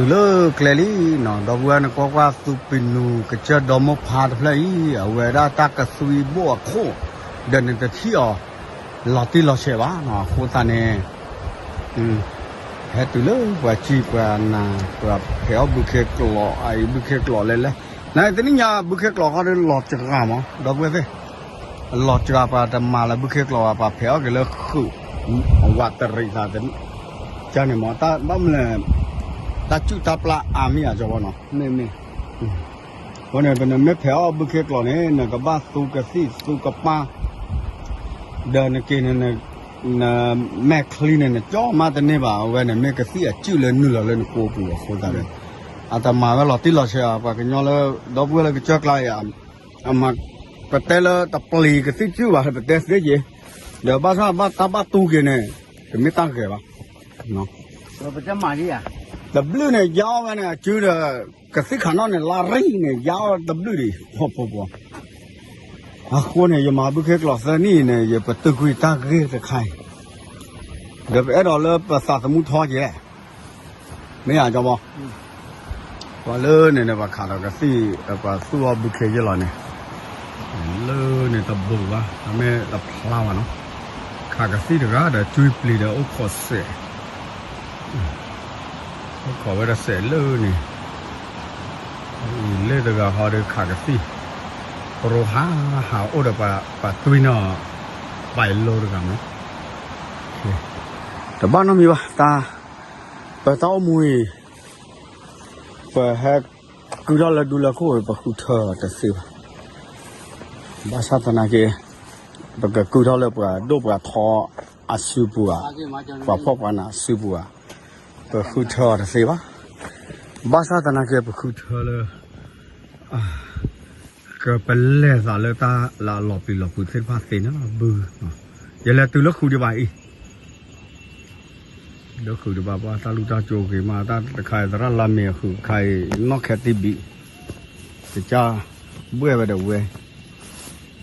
တုၤလၢကျဲလံနီၤ, ဒီပုၢ်ဝဲၢ် နကွၢ်ကွၢ် သုးပ့ၤနူၤကစၢၢ်ဒီမိၢ်ဖါတဖျၢၣ်အံၤ အဝဲဒၣ်တၢ်ကသွံဘိၣ်အခိၣ်, ဒီးနတထံၣ်အီၤ လီၤတံၢ်လီၤဆဲးဘၣ်နီၤ. အဃိသတးန့ၣ် ဟဲတုၤလၢပှၤစံၣ်ပှၤနၤ ပှၤဖဲးအီၣ်ဘုခ့ကျိး အအံၤဘုခ့ကျိးလဲၣ်လဲၣ်, နတနံၣ်ညါ ဘုခ့ကျိးခီဒီးလီၤစှၤမး ဒီပုၢ်ဝဲၢ်သ့ၣ်, လီၤစှၤ ပှၤတမၤလၢဘုခ့ကျိးဘၣ် ပှၤဖဲးအီၣ်က့ၤလၢဃုာ် ဝးတရံးသး ကန့ၣ်မး တၢ်ဘၣ်မနုၤလဲၣ် တၢ်စုၣ်တၢ်ပျၢ်အါမံၤဧါ ကၠီဘီနီၤ. မ့ၢ်မ့ၢ် အဃိန့ၣ် ပနမ့ၢ်ဖဲးအီၣ်ဘုခ့ကျိးန့ၣ် နကဘၣ်သူကသံၣ်သူကပၢ်, ဒီးနက့ၤန့ၣ် နမဲာ်ချံန့ၣ် နကၠီမးတန့ၢ်ဘၣ်, အဝဲန့ၣ်မ့ၢ်ကသံၣ်အစုၣ်လၢနုာ်လီၤလၢနကိးပူၤအဃိသတးဒီး အတမၤဝဲလီၤတံၢ်လီၤဆဲးဘၣ်, ပှၤကညီလၢ ဒီပုၢ်ဝဲၢ်လၢကစၢၢ်ကျါအံၤ အမၤ ပတဲလၢတပျံၤကသံၣ်စုၣ်ဘၣ် ပတဲသ့က့ၤ, ဒီးဘၣ်ဆၣ်ဘၣ်တၢ်ဘၣ်တူၢ်က့ၤန့ၣ် တမ့ၢ်တၢ်ဂ့ၤဘၣ်. တဘျုးန့ၣ် ယါအီၣ်ဝဲန့ၣ် အစုဒီး ကသံၣ်ခးနီၣ်န့ၣ် လါရံၣ်န့ၣ် ယါအီၣ်တဘျုးဒံး ဖီဖီဖီ အဃိန့ၣ် ယမၤဘုခ့ကျိးသၢနံၣ်န့ၣ် ယပတုာ်ကွံာ်တၢ်ဂ့ၢ်တခါအံၤ, ဒီးပအဲၣ်ဒိးလၢပသးသမူထီကဲ, မ့ၢ်ဧါ ကၠီဘီ, ပှၤလၢန့ၣ်န့ၣ် ပှၤခးဒီးကသံၣ် ပှၤသူၣ်အီၣ်ဘုခ့ယဲၢ်လီၤန့ၣ်, လၢန့ၣ်တဘူးဘၣ် အမ့ၢ်တဖျါဘၣ်နီၤ, ခးကသံၣ်တဂၤဒီး တွံၢ်ပျံၤဒီးအိၣ်ခိးစဲး အိၣ်ခိးဝဲဒီးစဲးလၢန့ၣ်, လၢတဂၤဟီဒီးခးကသံၣ်, ပရိဟးဟးအိၣ်ဒီးပှၤတွံၢ်နီၤ, ပာ်လိတဂၤမး, တဘၣ်နီတမံၤဘၣ်, တၢ်, ပတၢ်အိၣ်မူအံၤ, ပဟဲကုၢ်ထီၣ်လၢဒူလၢခိၣ် ပဃုထၢတသ့ဘၣ်, ဘၣ်ဆၣ်သနာ်က့ ပကကုၢ်ထီၣ်လၢပှၤဒိၣ်ပှၤထီအစုပူၤဧါ, ပှၤဖှီၣ်ပှၤနးအစုပူၤဧါ, ပဃုထၢအီၤတသ့ဘၣ်. ဘၣ်ဆၣ်သနာ်က့ ပဃုထၢလၢ ကပလဲၤသးလၢတၢ်လၢအလီၤပျံၤလီၤဖုးသ့ၣ်တဖၣ်သ့န့ၣ်လီၤဘု, ယလဲၤတုၤလၢဃုာ်ဒံးဘၣ်အံၤ လၢဃုာ်ဒံးဘၣ် ပှၤတၢ်လူၢ်တၢ်ကၠိဂ့ၤမး တၢ်တခါအံၤ သရၣ်လါမ့ၤအဃုာ်ခါအံၤ နီၣ်ခဲတံဘံး ကစၢ်ဘှဲၣ်ဝဲဒီးဝဲ,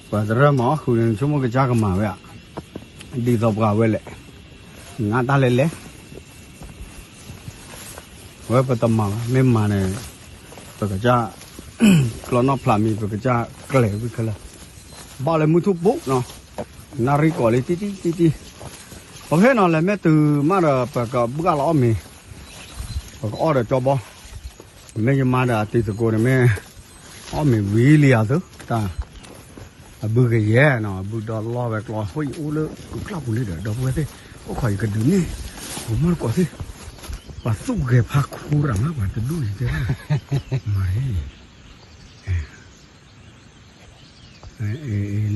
ပှၤသရၣ်မၤအီၣ်ဃုာ်န့ၣ် ဆိကမိၣ်ကစၢ်ကမၤဝဲဧါ, ဒ်သိးပှၤဝဲလဲၣ်, နါတၢ်လဲၤလဲၤ ဝဲပတမၤဘၣ် မ့ၢ်မၤန့ၣ် ပကစၢ် ကျီနီၣ်ဖျးမံၤ ပကစၢ်ကျဲၤဝံၤခဲလၢာ်, ဘၣ်လၢမုၢ်ထူၣ်ပူၤနီၤ, နၣ်ရံၣ်ကီးလံတံၢ်တံၢ်တံၢ်တံၢ်, ပဖဲနီၤ လဲၤမ့ၢ်တုၤမးဒီး ပကဘှၣ်လီၤအီၣ်မ့ၤ, ပကအီၣ်ဒီးကၠီဘီ, မ့ၢ်ယမါဒီးအတံၤသကိးန့ၣ်မ့ၢ် အီၣ်မ့ၤဝံၤလံဧါသု တၢ် အဘုကယဲၢ်နီၤ အဘုဒီလီၢ်ဝဲကျီ ဟိၣ်ယအိၣ်လၢကုၢ်ကျၢ်ပူၤလံဒီး ဒီပုၢ်ဝဲၢ်သ့ၣ် အိၣ်ခိးယကဒုးန့ၢ် ပမီၢ်တကိးသ့ၣ် ပှၤသူၣ်ဂဲၤဖးခူရၤမး ပှၤတဒူၣ်အံၤတဲ မၤအံၤ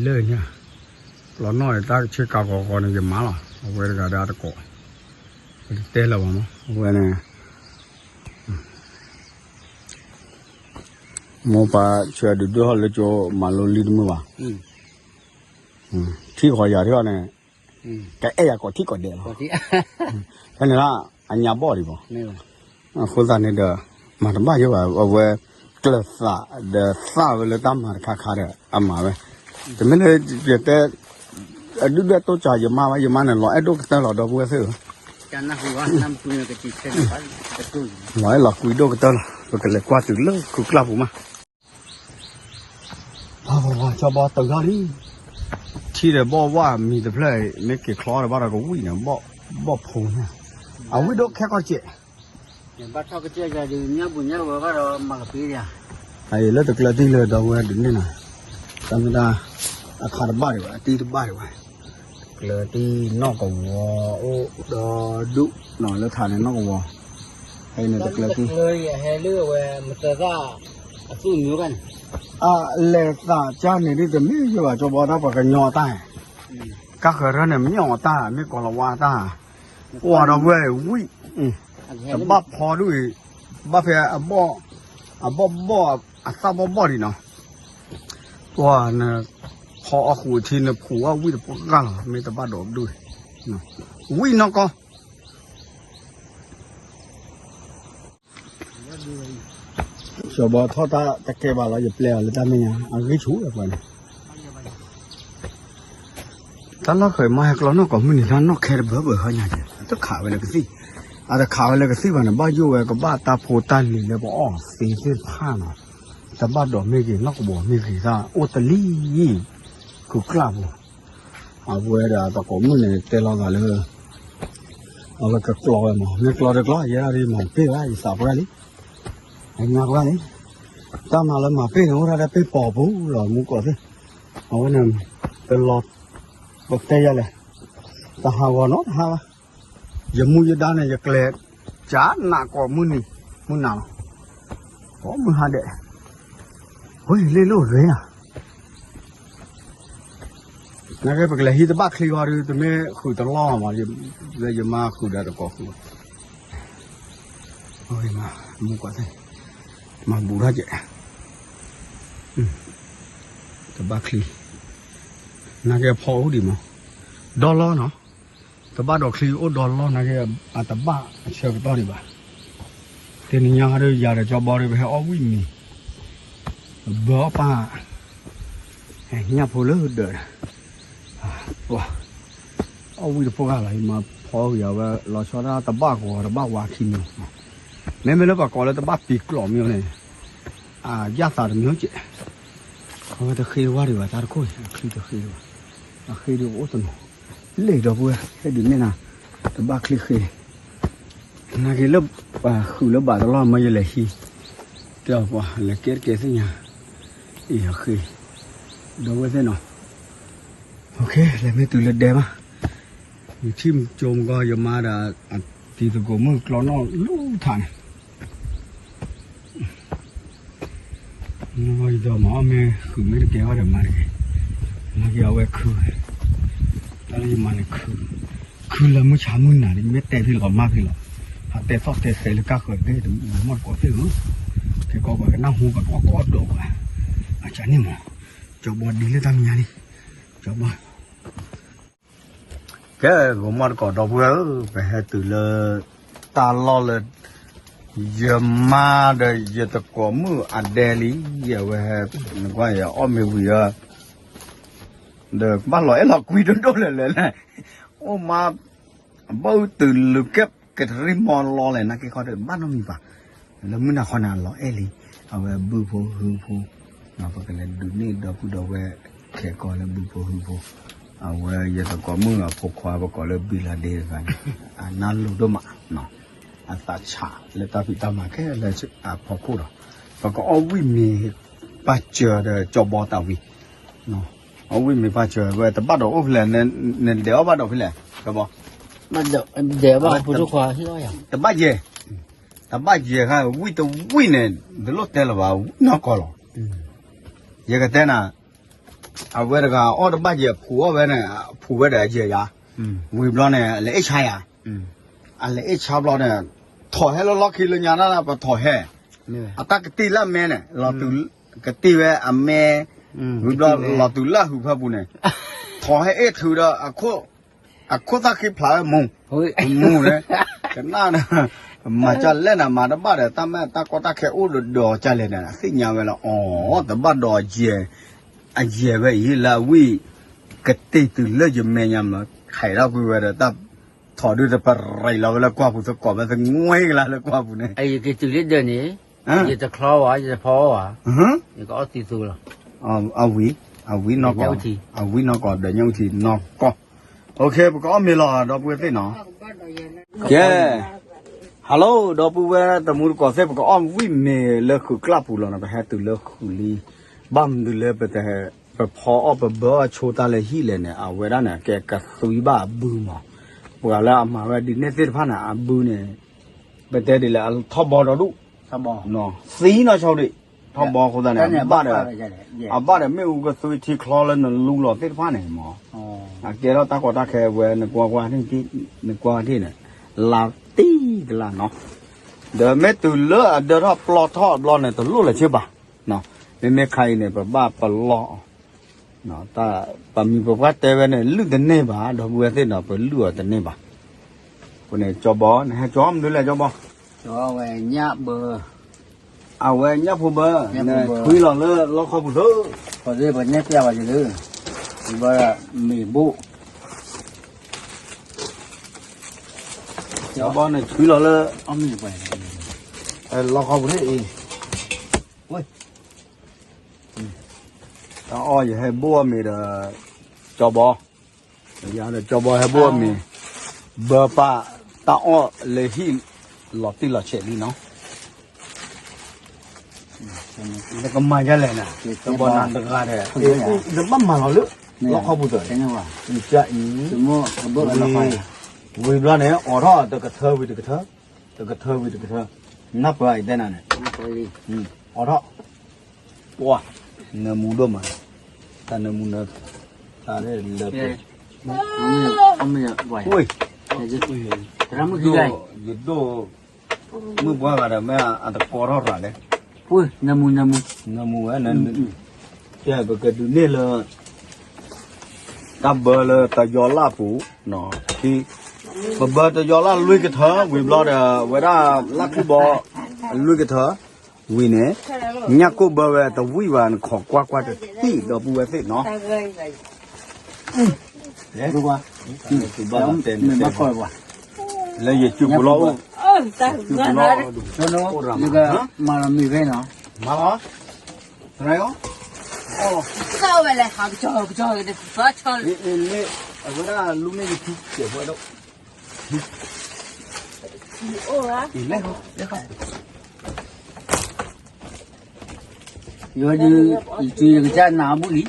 လၢညါ ကျီနီၣ်တၢ်ဆ့ကၤဂီၤဂီၤန့ၣ် ယမါလီၤ အဝဲတဂၤဒီးတကိး ပတတဲလၢၤဘၣ်မး အဝဲန့ၣ် မိၢ်ပၢ်ဆၢဒုးဒိၣ်ထီၣ်လၢကၠိမၤလိလံတမုာ်ဘၣ်, ထံၣ်ဃီၤယၤထံၣ်ဃီၤန့ၣ် ကအဲၣ်ယၤကိးထံၣ်ကိးဒဲးလီၤ, ဖဲန့ၣ်လၢအညါဘီၣ်ဒံးဘၣ်, အဃိသတးန့ၣ်ဒီး မၤတဘၣ်ယဲဘၣ် အဝဲ ကျၢၤသးဒီးသၣ်ဝဲလၢတၢ်မၤတခါခါဒီး အမၤဝဲ, တမ့ၢ်လၢယတဲ အဒုၣ်ဒွဲၣ်တိၢ်စၤယမါဘၣ် ယမါန့ၣ် လီၤအဲၣ်ဒိၣ်ကတၢၢ်လီၤ ဒီပုၢ်ဝဲၢ်သ့ၣ်ဧၢ, လီၤအဲၣ်လီၤကွံဒိၣ်ကတၢၢ်လီၤ ပကလဲၤကွၢ်တုၤလၢခုကျၢ်ပူၤမး, ကၠီဘီတုၤထီၣ်လံ, ထံၣ်ဒီးဘီၣ်ဝၣ်မံၤတဖျၢၣ် မ့ၢ်က့ၤချီဒီးဘၣ်ဒီးကဝံၣ်န့ၣ် ဘီၣ်ဖိန့ၣ်, အဝံၣ်ဒိၣ်ခဲကီၢ်စဲး ဘၣ်ထီၣ်ကစၢ်ယၤဒုး ညၣ်ပူၤညၣ်ဝဲဘၣ်ဒီး မၤကပ့ၤယၤ, အအံၤလၢတကျၢၤတံၢ်လၢဒီပုၢ်ဝဲၢ်ဒုးန့ၢ်နၤ, တၢ်မ့ၢ်တၢ် အခါတဘၣ်ဒံးဘၣ် အတံၢ်တဘၣ်ဒံးဘၣ်, ကျၢၤတံၢ်နီၣ်ကဝီၤအိၣ်ဒီဒူၣ်နီၤ လၢထးန့ၣ်နီၣ်ကဝီၤ, ဖဲန့ၣ်တကျၢၤတံၢ် ဟဲလၢအဝဲမတၤသၣ် အသူၣ်မံၤဘၣ်န့ၣ်, အလဲၤသးကၢ်န့ၣ်ဒ်တမ့ၢ်ယိာ်ဘၣ် ကၠီဘီတၢ်ပှၤကညီအတၢ် ကၢ်ဃၢၤရၢန့ၣ် မ့ၢ်အီၤတၢ် မ့ၢ်ကီၤလၤဝါတၢ်, အိၣ်ဒီပုၢ်ဝဲၢ်ဝံၣ်, တဘၣ်ဖီဒူၣ်အံၤ, ဘၣ်ဖဲအဘီၣ်, အဘီၣ်ဘီၣ်, အသၣ်ဘီၣ်ဘီၣ်ဒံးနီၤ, ပှၤနဖီအီၣ်ဃုာ်ထံနဖှူးအီၣ်ဝံၣ်တပှၢ်လီၤ မ့ၢ်တဘၣ်ဒိးဒူၣ်, ဝံၣ်နီၢ်ကီၢ် ကၠီဘီထီၣ်တၢ်တကဲဘၣ်လီၤ ယပျဲအီၤလၢတၢ်မဲာ်ညါ အဂံၢ်ဆူၣ်ဝဲပှၤန့ၣ်, တၢ်လီၢ်ဃဲၤမါဟဲကျီနီၢ်ကိးမုၢ်နံၤ တၢ်နီၣ်ခဲတဘၢဘၢဟီညါက့ၤ တခးဝဲလၢကသံၣ်, အတခးဝဲလၢကသံၣ်ဘၣ်န့ၣ် ဘၣ်ယိၣ်ဝဲကဘၣ်တၢ်ဖိတၢ်လံၤလၢပအီၣ်သ့သ့ၣ်တဖၣ်နီၤ, တဘၣ်ဒိးမ့ၢ်ဂ့ၤ နီၢ်ကဘီမ့ၢ်ဂ့ၤ တၢ်အိၣ်တလံၤ ခုးကျၢ်ပူၤ, အဝဲဒၣ်တကိးမုၣ်န့ၣ် တဲလီၤသးလၢ အဝဲကကျီဝဲမး မ့ၢ်ကျီတကျီ ယဲဒၣ်ဒ်မၤပ့ၢ်ဘၣ် ယသးပှၢ်လံ, အညါပှၢ်လံ, တၢ်မၤလၢမၤပ့ၢ်န့ၣ် အိၣ်ဒၣ်လၢပ့ၢ်ပီၤပူၤလီၤ မူကီၢ်သ့ၣ်, အဝဲန့ၣ် ပလီၤ ပတဲယၤလဲၣ်, တဟးဂီၤနီတဟါဘၣ်, ယမူယဒါန့ၣ် ယကျဲၤ ကနးကိးမုၢ်နံၤ မုၢ်နၤလီၤ, ကိးမုၢ်ဟါဒဲး, ဝဲလ့လိၣ်ဂ့ၤဧါ နာ်က့ပကလဲၤဟံးတဘၣ်ချံဃီဒီး တမ့ၢ်ဃုာ်တလီၢ်မး, လၢယမါဃုာ်ဒီးတကိးဃုာ်, မူကီၢ်သ့ၣ်, မၤဘူးထီၣ်ကဲး, တဘၣ်ချံ, နာ်က့ဖီအိၣ်ဒံးမး, ဒီလီၢ်နီၤ, တဘၣ်ဒိးချံအိၣ်ဒီလီၢ်နာ်က့ အတဘၣ်အဆၢကတီၢ်ဒံးဘၣ်, တနံၤညါဟီဒီးယၤဒီးကၠီဘီဒီး ပဟဲအီၣ်ဝံၣ်မ့ၤ ဘၢအီၣ်ပၢ်, ညၣ်ဖိလၢဒၢး, အီၣ်ဝံၣ်တဖိဂၤလီၤ ယမၤဖီဝံၤအဝဲ လီၤဆီဒၣ်တဘၣ်ဂီၤတဘၣ်ဝါခံမံၤ, မ့မ့ၢ်လၢပှၤကိးလၢတဘၣ်ပံၤကျိးမံၤန့ၣ်, အယၣ်သးတမံၤကဲး, အဝဲတဃ့တဝါဒံးဘၣ် တၢ်တခိၣ်န့ၣ် အချံတဃ့ဒံးဘၣ်, အဃ့ဒံးအိၣ်တနီၤ, လ့ၣ်ဒီပုၢ်ဝဲၢ် ဟဲဒုးနဲၣ်နၤ, တဘၣ်ချံဃ့ နာ်က့လၢပှၤဃုာ်လၢဘၣ်တလီၢ်မ့ၢ်ယလဲၤဟံး, တဲအီၤပှၤလဲၤကဲတကဲသ့ၣ်ညါ, အံၤအဃ့, ဒီပုၢ်ဝဲၢ်သ့ၣ်နီၤ, လဲၤမ့ၢ်တုၤလၢဒဲဘၣ်, ယထံၣ်ကၠိမကီၢ် ယမါဒီး အတံၤသကိးမုၣ်ကျီနီၣ်လူထးန့ၣ် နဂီၢ်ယဒီးမၤအီၣ်မ့ၢ်ဃုာ်မ့ၢ်တကဲအီၣ်ဒီးမၤတဂ့ၤ, မၤက့ၤအဝဲခု, တၢ်လၢယမၤန့ၣ်ခု, ခုလၢမုၢ်ဆါမုၢ်နၤန့ၣ် မ့ၢ်တဲဖဲလီၤမၢ်ဖဲလီၤ, ဟးတဲသီၣ်တဲသဲလၢကၢ်ဃၢၤဒဲးတမံၤမီၢ်တကိးသ့ၣ်ဧၢ, ကဲကီးပှၤကနၢ်ဟူပှၤကီၢ်ကီၢ်ဒိးပှၤ, အကၢန့ၣ်မး, ကၠီဘီဒ်လၢတၢ်မဲာ်ညါန့ၣ်, ကၠီဘီ ကဲ ဂီၤမီၢ်တကိးဒီပုၢ်ဝဲၢ်ဧၢ, ပဟဲတုၤလၢ တၢ်လီၢ်လၢ ယမါဒီးယသကိးမုၣ်အဒဲလံ, အဝဲဟဲ နကွၢ်ယအီၣ်မ့ၤဝံၤဧါ, ဒီးကဘၣ်လီၤအဲၣ်လီၤကွံဒိၣ်ဒိၣ်လဲၣ်လဲၣ်လဲၣ်, အိၣ်မး ဘၣ်အုၣ်တုၤလၢကဲ ကတရံၣ်မီၢ်လီၤလဲၣ် နာ်က့ခီဒီး ဘၣ်နီတမံၤဘၣ်, လၢမုၢ်နၤခီန့ၣ် အလီၤအဲၣ်လံ, အဝဲဘုဖိဟုဖိ, ပကလဲၤဒုးန့ၢ်ဒီပုၢ်ဒီဝဲၢ်ခဲကီၢ်လၢဘုဖိဟုဖိ, အဝဲယသကိးမုၣ်အဖိခွါပကိးလၢဘံၣ်လၤဒ့တဂၤန့ၣ်, အနၢ်လိၤဒိၣ်မး, အသးဆးလၢတၢ်ဖံးတၢ်မၤခဲလၢာ်အဖီခိၣ်ဒီး, ပကအီၣ်ဝံၣ်မ့ၤပာ်စၢၤဒီးကၠီဘီတၢ်ဝံၤ အီၣ်ဝံၣ်မ့ၤပာ်စၢၤဝဲ တဘၣ်ဒီးအိၣ်ဖဲလဲၣ်, နဒဲးအီၣ်ဘၣ်ဒီးဖဲလဲၣ်, ကၠီဘီ, ဒဲးဘၣ်, တဘၣ်ယဲၢ်, တဘၣ်ယဲၢ်ခါ ဝံၣ်တဝံၣ်န့ၣ် တလိၣ်တဲလၢၤဘၣ်, နီၢ်ကီၢ်လီၤ, ယကတဲနၤ, အဝဲတဂၤအီၣ်တဘၣ်ယဲၢ် ဖှူးအီၣ်ဝဲန့ၣ်, ဖှူးဝဲဒီးအယဲၢ်ယၤ, ဝံၤဘျီန့ၣ် အလဲၤအ့ၣ်ဆါယၤ, အလဲၤအ့ၣ်ဆါဘျီန့ၣ်, ထီၣ်ဟဲလၢလီၢ်ခံလၢညါဒၣ်ပထီၣ်ဟဲ, အတၢ်ကတံၢ်လၢအမဲန့ၣ်, ကတံၢ်ဝဲအမဲ, ဝံၤဘျီလီၤတုၤလၢအဟုးဖၢပူၤန့ၣ်, ထီၣ်ဟဲအ့ၣ်ထုးဒီး အခိၣ်သၣ်ဃံဖျးဝဲမူ, မူန့ၣ်, ကနၣ်ဒီး, မၤကၢ်လဲၣ်နၤ မၤတဘၣ်ဒီး တၢ်မဲာ်တၢ်ကီတၢ်ခဲအိၣ်ဒီးဒီးကၢ်လဲၣ်န့ၣ် သ့ၣ်ညါဝဲလၢ အီၤ တဘၣ်ဒီးယဲၢ်, အယဲၢ်ဝဲအံၤလၢအဝံၣ်, ကတံၢ်တုၤလၢယမဲာ်ညါမး ခးထီၣ်ကွံာ်ဝဲဒီး တၢ်ထီၣ်ဒုးတပရံးလီၤဝဲလၢကွၢ်ပူၤ သကိးဝဲသငွဲကလါလၢကွၢ်ပူၤန့ၣ်, ယကတုၤလၢဒၢးန့ၣ်, ယတချီဝဲ ယတဖီဝဲ, ယကအီၣ်သံသိလီၤ, အဝံၣ်, အဝံၣ်နီၢ်ကီၢ်, အဝံၣ်နီၢ်ကီၢ် ဒီးညၣ်အူထံနီၢ်ကီၢ်, ပကအီၣ်မ့ၤလီၤ ဒီပုၢ်ဝဲၢ်သ့ၣ်နီၤ, ကဲ hello ဒီပုၢ်ဝဲၢ်တမူတကိးသ့ၣ် ပကအီၣ်ဝံၣ်မ့ၤလၢခုးကျၢ်ပူၤလီၤနီၤ ပဟဲတုၤလၢခုးလံ, ဘၣ်မနုၤလၢပတဟဲ, ပဖီအီၣ်ပဘၢအီၣ်ဆိတၢ်လၢဟံၣ်လဲၣ်န့ၣ် အဝဲဒၣ်န့ၣ် ကဲကသွံဘၣ်အဘုမး, ပှၤလၢအမၤဝဲဒ်န့ၣ်သ့ၣ်တဖၣ်န့ၣ် အဘုန့ၣ်, ပတဲဒ်လဲၣ် ထီၣ်ဘီဒီဒူၣ်, သံနီၢ်ဆိဒံး, ထီၣ်ဘီအဃိသတးန့ၣ် အဘၣ်ဒီး, အဘၣ်ဒီးမ့ၣ်အူကသွံထံချီလၢနလူလီၤသ့ၣ်တဖၣ်န့ၣ်မး, အကဲထီၣ်တၢ်ကီတၢ်ခဲဝဲ နကွၢ်ကွၢ်န့ၣ်, နကွၢ်ထံၣ်န့ၣ်, လါတံၢ်ကလါနီၤ, ဒီးမ့ၢ်တုၤလၢအဒၢထီၣ်ပျီထီၣ်အဘျီန့ၣ် တလိၣ်လၢၤဆ့ဘၣ်, မ့မ့ၢ်ခါအံၤန့ၣ် ပဘၣ်ပလီၢ်အီၤ, တၢ်ပမံၤပပှၢ်တဲဝဲန့ၣ် လုၢ်တန့ၢ်ဘၣ် ဒီပုၢ်ဝဲၢ်သ့ၣ်နီၤ ပလုၢ်အီၤတန့ၢ်ဘၣ်, အဃိန့ၣ် ကၠီဘီ နဟဲကၠီမနုၤလဲၣ် ကၠီဘီ, ဝဲညၣ်ဘၢ အဝဲညၣ်ဖိဘၢ, နထွံလီၤလၢလီခီပူၤသၢ, ပကညၣ်ပျၢ်ဘၣ်ယၤလၢ, ဘၣ်မ့ၤဘိၣ်, ကၠီဘီန့ၣ်ဆှံလီၤလၢ လီခီပူၤန့ၣ်အံၤ, တၢ်အီၣ်ယဟဲဘိၣ်အီၣ်မ့ၤဒီး ကၠီဘီ, ယၤဒီးကၠီဘီဟဲဘိၣ်အီၣ်မ့ၤ, ဘၢပာ်တၢ်အီၣ်လၢဟံၣ်လီၤတံၢ်လီၤဆဲးလံနီၤ. နကမၤဒ်လဲၣ်နၤ, ကၠီဘီနၤတဂၤဒီး နဘၣ်မၤလီၤလၢ လီခီပူၤဒီး နကအံၤ ဝံၤဘျီန့ၣ် အိးထီၣ်တကထၢဝံၤတကထၢ, တကထၢဝံၤတကထၢ, နၢ်ပၢၢ်အံၤတဲနၤန့ၣ်, အိးထီၣ်, ပှၤ, နၢမူဒိၣ်မး, တၢ်နၢမူနၢ, တၢ်လၢ, ယဒိၣ်, မုၢ်ပှၤဂၤဒီးမ့ၢ်အတကီထီၣ်ရၤလဲၣ်, နၢမူ, နၢမူဝဲ, ကဲပကဒုးန့ၢ်လၢ တၢ်ဘၢလၢတယီလၢ်ပူၤ, ပဘၢတယီလၢ်လွံၢ်ကထၢဝံၤဘျီဒီး ဝဲဒၣ်လၢ်ခုၣ်ဘီ လွံၢ်ကထၢဝံၤန့ၣ်, ညၣ်ကိၢ်ဘၢဝဲတဝံၣ်ဘၣ် နခိးကွၢ်ကွၢ်တသံၣ်ဒီပုၢ်ဝဲၢ်သ့ၣ်နီၤ. လၢယစုပူၤလီၤအိၣ်, မၤလီၤ, သရၣ်, အဝဲဒၣ်လူမ့ၢ်ယထံကဲးဖိအဲၣ်ဒိး, ယဒုး, ယစုယကစၢ်နၢ်အဘူၣ်လံ, ယ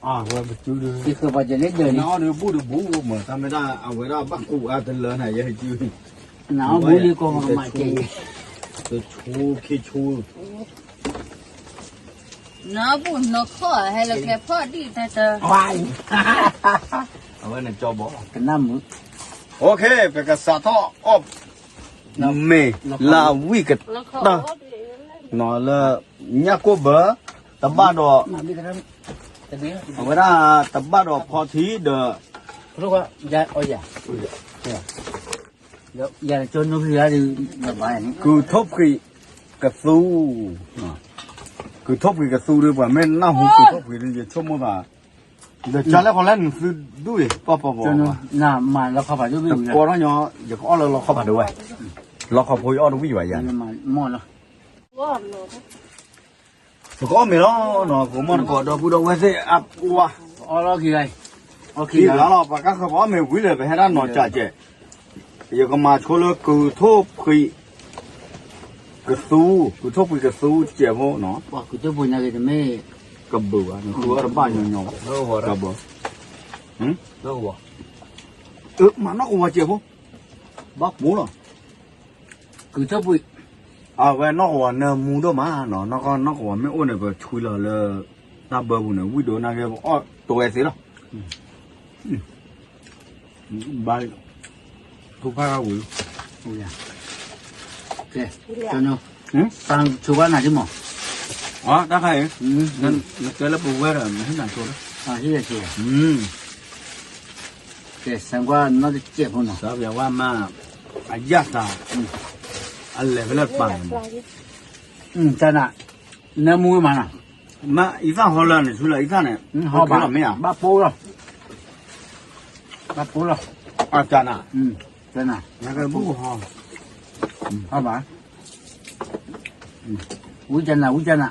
ဃၢၤပှၤကလဲၤဒၢးလံ, နၢ်အီၣ်ဒီးဘူၣ်တဘူၣ်မး တၢ်မ့ၢ်ဒၣ်အဝဲဒၣ်ဘၣ်ကူးအါတလၢနၤ ယစု, နၢ်အီၣ်ဘူၣ်လံကိးမးကဲ, တဆိခံဆိ နၢ်ဘူၣ်နီၢ်ခီၣ်ဟဲလၢကျဲဖီၣ်ဒံၣ်တၢ်တၢ်, အဝဲန့ၣ်ကၠီဘီ, ကနၣ်မုာ်, ပကစးထီၣ်အီၣ်မ့ၤလၢအဝံၣ်ကတၢၢ်, လၢညၣ်ကိၢ်ဘၢ, တဘၣ်ဒီး, အဝဲဒၣ်တဘၣ်ဒီးဖီထံဒီး ကုၢ်ထိၣ်ဖှံးကသူ, ကုၢ်ထိၣ်ဖှံးကသူဒီး ပှၤမ့ၢ်နၢ်ဟူကုၢ်ထိၣ်ဖှံးဒီး ယဆိကမိၣ်သး, ဒီးကၢ်လဲၣ်ဃီလဲၣ်နသုဒူၣ်အံၤ ပှၤပှၤပှၤ, တကိးထီၣ်ညီ, ယကအီၣ်လၢလီခီဖးဒိၣ်ဝဲ, လီခီဖိယအီၣ်တဝံၣ်ဘၣ်ယၤန့ၣ် ပကအီၣ်မ့ၤလီၤနီၤ ပကမီၢ်တကိးဒီပုၢ်ဒီဝဲၢ်သ့ၣ်အပှၤ, အီၣ်လီၤခံဂၤ, ခံဂၤလီၤ ပကဃၢၤပအီၣ်မ့ၤဝံၤလၢပဟဲဒၣ်နီၤကၠးကဲး, ယကမၤဆိလၢကုၢ်ထိၣ်ဖှံးကသူ, ကုၢ်ထိၣ်ဖှံးကသူကဲးဖိနီၤ, ကဘုးဘၣ် နဃုအီၣ်တဘၣ်ညီညီဘၣ်, ကဘုး, မၤနီၢ်ကဝီၤကဲးဖိ, ဘၣ်ပူၤလီၤ ကုၢ်ထိၣ်ဖှံး, အဝဲနီၢ်ကဝီၤနၢမူဒိၣ်မးနီၤ, နီၢ်ကဝီၤမ့ၢ်အိၣ်န့ၣ် ပဆွံလီၤလၢ တၢ်ဘၢပူၤန့ၣ် ဝံၣ်ဒိၣ်နာ်က့ ပအီၣ်တဝဲသ့လီၤ, ဘၣ်, ထူဖၣ်ဝံၤ, ကဲ, ဆိဝဲနၤဒ်မး, တၢ်ခါအံၤ, နတဲလၢပဝဲဒီး နဟ့ၣ်နၤဆိလီၤ, ကဲ ဆၢကွၢ်နီၢ်တစဲးဖိနီၤ, ဝဲမး, အယၣ်သး, အလဲၤဖဲလဲၣ်ပာ်န့ၣ်မး, တၢ်နၤ, နၢမူဝဲမးနီၤ, မ့ၢ်အံသၣ်ဟီလၢနဆူလၢအံသၣ်န့ၣ်, ဟီဘၣ်, ဘၣ်ပိလီၤ, ဘၣ်ပိလီၤ, တၢ်နၤ, တၢ်နၤ, နကဘူၣ်ဟီ, ဟီဘၣ်, ဝံတၢ်နၤ ဝံတၢ်နၤ,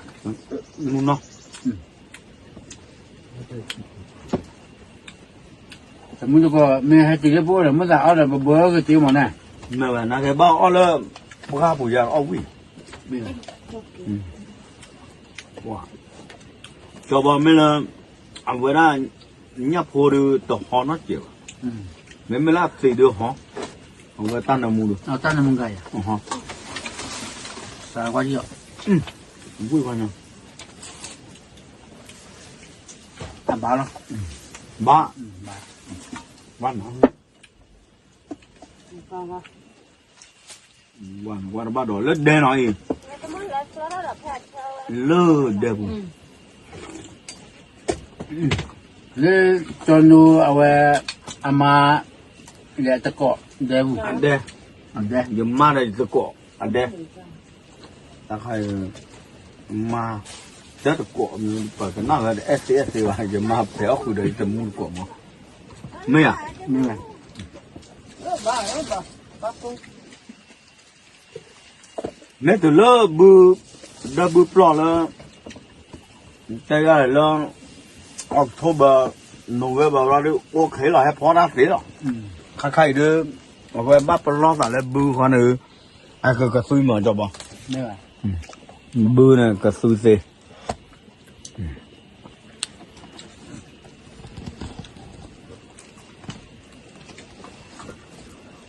မူနီၤ တမူတကိး မ့ၢ်ဟဲတုၤလၢပအိၣ်ဒီး မ့ၢ်သးအီၣ်ဒီး ပဘၢက့ၤမ့ၢ်န့ၣ်, မ့ၢ်ဝဲ နာ်က့ဘၣ်အီၣ်လၢ ပှၢ်ပူၤယၤအီၣ်ဝံၣ်, ကၠီဘီမ့ၢ်လၢ အဝဲဒၣ် ညၣ်ဖိဒီးတဟီနီတစဲးဘၣ်, မ့မ့ၢ်လၢအသံးဒီးဟီ, အဝဲတၢ်နၢမူဒီး တၢ်နၢမူကါယၤ, ဝံၣ်ပှၤညီ အဘၣ်လီၤ, ဘၣ်, ဘၣ်နီၤ, ဝဲတဘၣ်ဒီး လၢဒဲနီၤအံၤ, လၢဒဲပူၤ, လၢကၠီနိအဝဲ အမါ လဲၤတကိးဒဲပူၤ, အဒဲ, ယမါဒီးယတကိး အဒဲ, တၢ်ခါအံၤ မါ တၢ်တကိး ပကနၣ်ဝဲဒီး အဲၣ်သ့အဲၣ်သ့ဘၣ် ယမါဖဲးအီၣ်ဃုာ်ဒီးယတမူတကိးမး, မ့ၢ်ဧါ, မ့ၢ်ဧါ, ဘၣ်ဘၣ် မ့ၢ်တုၤလၢဘု, ဒီးဘုပျီၢ်လၢ, တဲယၤလၢ, October, November ဘျီဒုး အိၣ်ခဲလီၤ ဟဲဖီတၢ်သ့လီၤ. ခါခါအံၤဒုး, အဝဲဘၣ်ပလီၢ်သးလၢဘုဃီန့ၣ်, အကကသွံမၤကၠီဘီ, ဘုန့ၣ်ကသွံသ့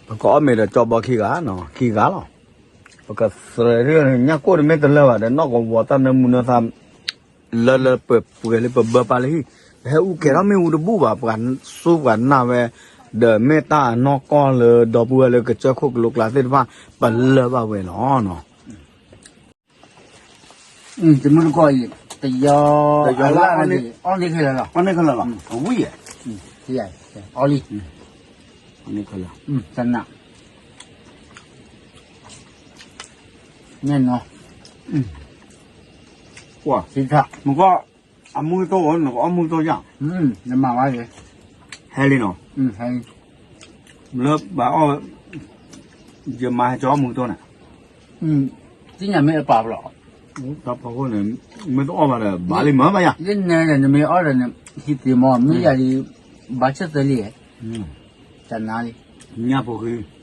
ပကအီၣ်မ့ၤဒီးကၠီဘီခံဂၤနီၤ, ခံဂၤလီၤ. ပကသရၢညၣ်ကိၣ်တမ့ၢ်တလၢဘၣ်ဒီး နီၢ်ကဝီၤတၢ်နၢမူနၢသး လၢလၢပှဲၤပှဲၤလၢပဘၢပၢ်လၢဟံၣ်, ပဟဲအူကဲထီၣ်မ့ၣ်အူတဘူၣ်ဘၣ်, ပှၤစူပှၤနာ်ဝဲ, ဒီးမ့ၢ်တၢ်အနီၢ်ကီၢ်လၢဒီပုၢ်ဝဲၢ်လၢကစၢၢ်ခိၣ်ကလိကျါသ့ၣ်တဖၣ် ပလၢဘၣ်ဝဲလီၤနီၤ. တမုၢ်တကိးအံၤ, တယီၤ, တယီၤလၢအီၣ်န့ၢ်ခဲလၢာ်လီၤ, အီၣ်န့ၢ်ခဲလၢာ်လီၤ, အဝံၣ်ဧါ, အီၣ်လံ, အီၣ်န့ၢ်ခဲလၢာ်, တနၢ်, နဲၣ်နီၤ, ကွၢ်, မုၢ်ကီၢ်, အမုၢ်တအိၣ် နကအီၣ်မုၢ်တအိၣ်ယၤ, နမၤဝဲ, ဟဲလံနီၤ, လၢဘၣ်အီၣ်, ယမၤဟဲကၠီအီၣ်မုၢ်တအိၣ်န့ၣ်, သ့ၣ်ညါမ့ၢ်အပာ်ဖျိး, တၢ်ဖီခိၣ်န့ၣ်, မ့ၢ်တအီၣ်ဘၣ်ဒီး ဘၣ်လံမၤဘၣ်ယၤ, လၢနဲဒီးနမ့ၢ်အီၣ်ဒီးနဟံးသ့မီၤ မ့ၢ်ယၤလံ, ဘၣ်ဆၣ်သၢလံ, တနၢ်လံ, ညၣ်ဖိဃံ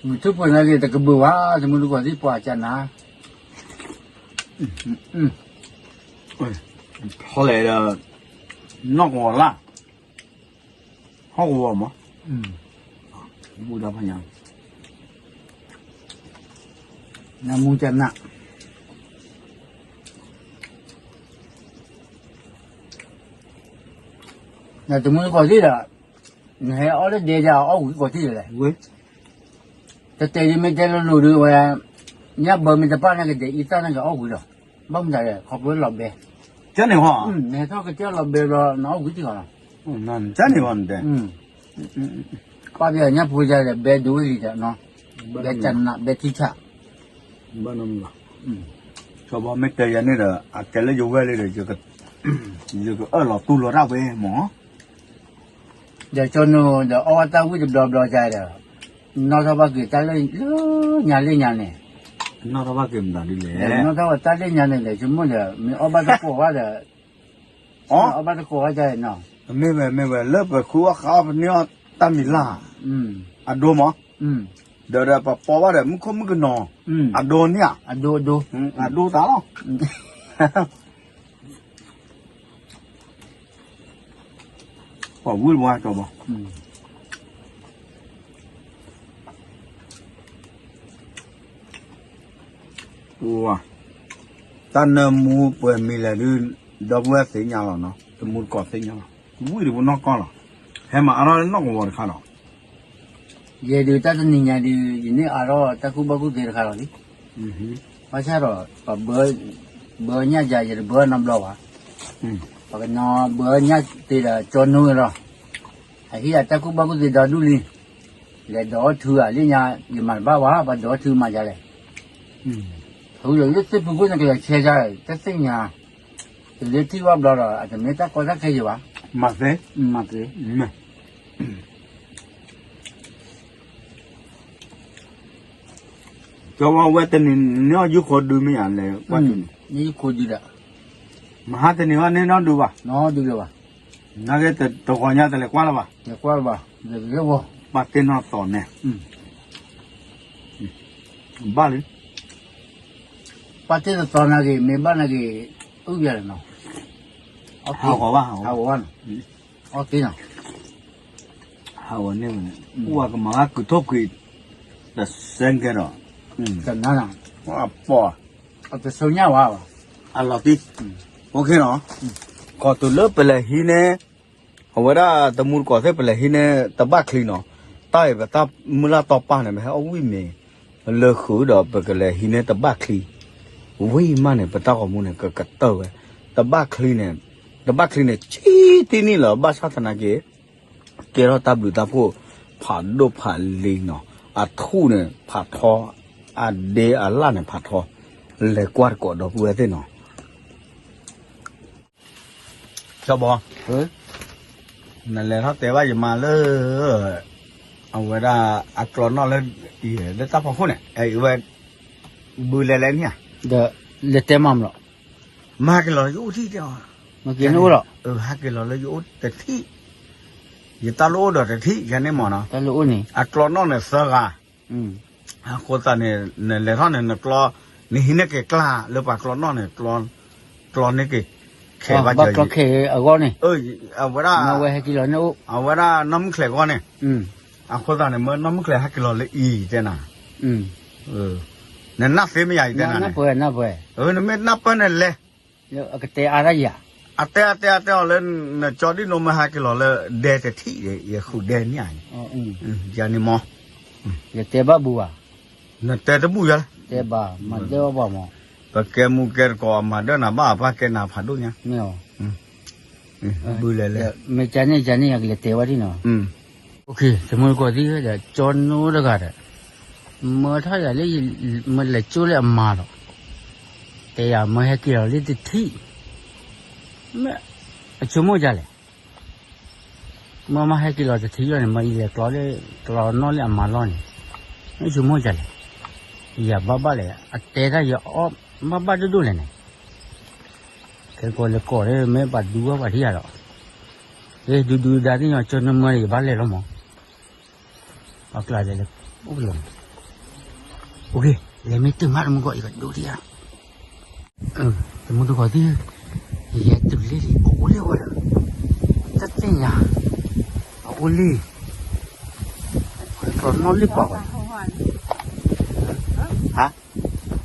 မုၢ်ထူၣ်ဖိနာ်က့ၤ တကဘုၣ်ဝဲ တမုၢ်တကိးသ့ၣ်ပှၤကနၣ်, ထီလဲၣ်ဒီး နီၢ်ကဝီၤလၢ်, ဟီၣ်ကဝီၤမး, ဘူၣ်ဒီဖးညါ, နမူကနၣ် နတမုၢ်တကိးသ့ၣ်ဒီး, နဟဲအီၣ်လၢဒဲဒၣ်အီၣ်ဝံၤကိးထံၣ်ဒီးလဲၣ်, တတဲဒ်မ့ၢ်တဲလိၤလိၤဒုးဝဲ, ညၣ်ဘၢမ့ၢ်တပၣ်န့ၣ်ကဒဲးအံသၣ်န့ၣ်ကအီၣ်ဝံၤဒီး, ဘၣ်မတၤလဲၣ် ခီဖျိလီၤဘဲ, ကန့ၣ်ဟီ, နဟဲထီၣ်ကစၢၢ်လီၤဘဲဘျီ နအီၣ်ဝံၤတဂီၤလီၤ, ကန့ၣ်ဟီနတဲ, ပၣ်ပယီၤညၣ်ဖိယါဒီး ဘဲဒိဝဲလံဒီးနီၤ, ဘဲကနၣ် ဘဲထံဆၣ်, ဘၣ်နီတမံၤဘၣ်, ကဘီမ့ၢ်တဲယၤန့ၣ်ဒီး အကဲလၢယဝဲၢ်လံဒီး, ယကအၢၣ်လီၤတူၢ်လိာ်တၢ်ဝဲမး ဒီးကၠီနူဒီးအီၣ်ဝဲတၢ်ဝံၣ်တဘျီဘျီကဒီး, နီၢ်ထီၣ်ဘၣ်က့ၤတၢ်လၢညါလၢညါန့ၣ်, နီၢ်ထီၣ်ဘၣ်က့ၤမတၤဒ်လဲၣ်, နီၢ်ထီၣ်ဝဲတၢ်လၢညါန့ၣ်ဒီး ဆိကမိၣ်ဒီး မ့ၢ်အီၣ်ဘၣ်တကိးဝဲဒီး, အီၣ်ဘၣ်တကိးဝဲဒ်နီၤ, မ့ၢ်ဝဲမ့ၢ်ဝဲ လၢပဃုအီၣ်ဃးအီၣ်ပန့ၢ်အီၣ်တၢ်မံၤလၢ်, အဒိမး, ဒီးဒီးပပိာ်ဘၣ်ဒီး မုၢ်ခိၣ်မုၢ်ကနီၤ, အဒိန့ၣ်ဧါ, အဒိသးလီၤ ပှၤဝံၣ်တဝါကီဘီ, တၢ်နၢမူပှဲၤမံၤလဲၣ်ဒုး, ဒီပုၢ်ဝဲၢ်သ့ၣ်ညါလီၤနီၤ, တမူတကိးသ့ၣ်ညါလီၤ, ဝံၣ်တပူၤနီၢ်ကီၢ်လီၤ, ဟဲမၤအါထီၣ်လၢနီၢ်ကဝီၤတခါလီၤ, ယဲဒုးတၢ်တနံၤညါဒုး ယန့ၢ်အါထီၣ်တၢ်ကူၣ်ဘၣ်ကူၣ်သ့တခါလီၤလံ, ဘၣ်ဆၣ်ဒီး ပှၤဘၢညၣ်ယၤ ယတဘၢနီတဘျီဘၣ်, ပကနီၤဘၢညၣ်သ့ဒီးကၠီနူလီၤ, အဟံၣ်အတၢ်ကူၣ်ဘၣ်ကူၣ်သ့ဒီဒူၣ်လံ, လဲၤဒိးအီၣ်ထုဧါလၢညါ, ယမၤတဘၣ်ဘၣ် ပှၤဒိးအီၣ်ထုမၤယၤလဲၣ်, ဟူလီၤလၢသ့ၣ်ဖူခိၣ်န့ၣ် ကလဲၤဆဲးယၤ တသ့ၣ်ညါ, တလၢထံၣ်ဘၣ်ဘျီဒီး အတမ့ၢ်တၢ်ကီတၢ်ခဲယံၤဘၣ်, မၤသ့, မၤသ့ ကဝဲတနံၤန့ၣ်အီၣ်ယူၢ်ခိဒုမ့ၢ်ဧါလဲၣ်, ကွၢ်တုၤန့ၣ်, ယူၢ်ခိဒုဒီး, မဟါတနံၤအီၣ်န့ၢ်နီၢ်ဒုဘၣ်, နီၢ်ဒုလၢၤဘၣ်, နာ်က့တဂီၤညါတလဲၤကွၢ်လၢၤဘၣ်, လဲၤကွၢ်လၢၤဘၣ်, လဲၤလၢဝီၤ, ပာ်တ့ၢ်နီၢ်သီၣ်န့ၣ်, ဘၣ်လံ, ပာ်တ့ၢ်တသီၣ်နာ်က့ၤ မ့ၢ်ဘၣ်နာ်က့ၤ, အုၣ်ယၤလီၤနီၤ, ဟးဂီၤဘၣ်, ဟးဂီၤဘၣ်နီၤ, အီၣ်သ့နီၤ ဟးဝဲန့ၣ်ဝဲန့ၣ်, အိၣ်ဝဲကမၤဘၣ်ကုၤထီၣ်ကွံာ်, တစဲကဲဒီး, တနၤနီၤ, အပိာ်, အတဆိညၣ်ဝဲဘၣ်, အလီၤတံၢ်, အိၣ်ခ့နီၤ, ခီတုၤလၢပလဲၤဟံးန့ၢ်, အဝဲဒၣ်တမူတကိးသ့ၣ်ပလဲၤဟံးန့ၢ်တဘၣ်ချံနီၤ, တၢ်အံၤပတၢ်မုၢ်လၢ်တီပာ်န့ၣ် ပဟဲအီၣ်ဝံၣ်မ့ၤ, လၢဃုာ်ဒီးပကလဲၤဟံးန့ၢ်တဘၣ်ချံ, ဝံၣ်မးန့ၣ် ပတၢ်ဂီၤမူန့ၣ် ကကတၢၢ်ဝဲ, တဘၣ်ချံန့ၣ်, တဘၣ်ချံန့ၣ် ဆံတံၢ်နံၣ်လီၤ ဘၣ်ဆၣ်သနာ်က့ ကဲထီၣ်တၢ်ဘျုးတၢ်ဖှိၣ် ဖးဒိၣ်ဖးလံၤနီၤ, အထူၣ်န့ၣ်ဖးထီ, အဒ့အလၣ်န့ၣ်ဖးထီ, လဲၤကွၢ်တကိးဒီပုၢ်ဝဲၢ်သ့ၣ်နီၤ. ကၠီဘီ, နလဲၤထီၣ်တဲဘၣ်ယမါလၢ အဝဲဒၣ်အကျီနီၣ်လၢ လၢတၢ်ဖီခိၣ်န့ၣ် အဝဲ ဘုလဲၤလဲၤန့ၣ်ဧါ, ဒီးလဲၤတဲမၤမလီၤ, မၤဟဲက့ၤလီၤလၢယအိၣ်ထံၣ်တဲအီၤ, မၤက့ၤန့ၣ်အိၣ်လီၤ, ဟဲက့ၤလီၤလၢယအိၣ်တထံၣ်, ယတၢ်လိၣ်အိၣ်ဒီးတထံၣ် ယၤန့ၣ်မ့ၢ်နီၤ, တၢ်လိၣ်အိၣ်န့ၣ် အကျီနီၣ်န့ၣ်သၢဂၤ အဃိသတးန့ၣ် နလဲၤထီၣ်န့ၣ် နကျီ, နဟံးန့ၢ်က့ၤကျါလၢပှၤကျီနီၣ်န့ၣ် ကျီန့ၢ်က့ၤခဲဘၣ်ကၠီ, ဘၣ်ကျီခဲအဂီၢ်န့ၣ်, အဝဲဒၣ်, အဝဲဒၣ်နီၢ်မုၢ်ချဲးအဂီၢ်န့ၣ်, အဃိသတးန့ၣ် မၢနီၢ်မုၢ်ချဲးဟဲက့ၤလီၤလၢအံၤတဲနၤ, နနၢ်သ့မ့ၢ်ယၤတဲနၤ, နမ့ၢ်နၢ်ပၢၢ်နၢ်ပၢၢ်, အကတဲအါတၢ်ယၤ, အတဲအတဲအတဲအီၤလၢ နကၠီဒ်နိမ့ၢ်ဟဲက့ၤလီၤလၢဒဲတထံၣ် ယဃုဒဲန့ၣ်ဧါ, ယၤန့ၣ်မ့ၢ် ယတဲဘၣ်ဘူးဘၣ်, နတဲတဘူၣ်ယၤ, တဲဘၣ်မၤဒၢအီၣ်ဘၣ်မး, ပကဲမူကဲတကိးမၤဒၢနၤဘၣ် ပှၤကဲနၤဖးဒိၣ်ညါ, ဘုလဲၤလဲၤ, မ့ၢ်ကန့ၣ်ကန့ၣ် ယကလဲၤတဲဝဲဒ်နီၤ, တမုၢ်တကိးသံဒီး ကၠီနိတဂၤဒီး မၢထီၣ်ယၤလၢ မၢလဲၤကၠိလၢအမါလီၤ, တဲယၤမၢဟဲက့ၤလီၤလၢတထံၣ်, မ့ၢ်အဆိကမိၣ်ဒ်လဲၣ် မၢမၤဟဲက့ၤလီၤတထံၣ်လီၤန့ၣ် မၢယလဲၤကျီလၢ ကျီနီၣ်လၢအမါလီၢ်န့ၣ်, မ့ၢ်ဆိကမိၣ်ဒ်လဲၣ်, ယၤဘၣ်ဘၣ်လဲၣ် အတဲတၢ်ယအီၣ်ဘၣ်ဘၣ်ဒိၣ်ဒိၣ်လဲၣ်န့ၣ်, ခဲကိးလဲၤကိးလၢ မ့ၢ်ပှၤဒူဝဲပှၤထံၣ်ယၤဒီး, ဒူဒူဒါသ့ၣ်ညါ ကၠီနမၢန့ၣ် ယဘၣ်လဲၤလီၤမး, အကျါလဲၤလဲၤ, အိၣ်လီၤ, လဲၤမ့ၢ်တုၤမးတမုၢ်ကီၢ် ယကဒိဒံးဧါ တမုၢ်တကိးသံ, ယဟဲတုၤလံ အအိၣ်လံဝဲဒီး, တသ့ၣ်ညါ, အအိၣ်လံ, ကျီနီၣ်လံပှၤဝဲ, ဟါ, ဟဲ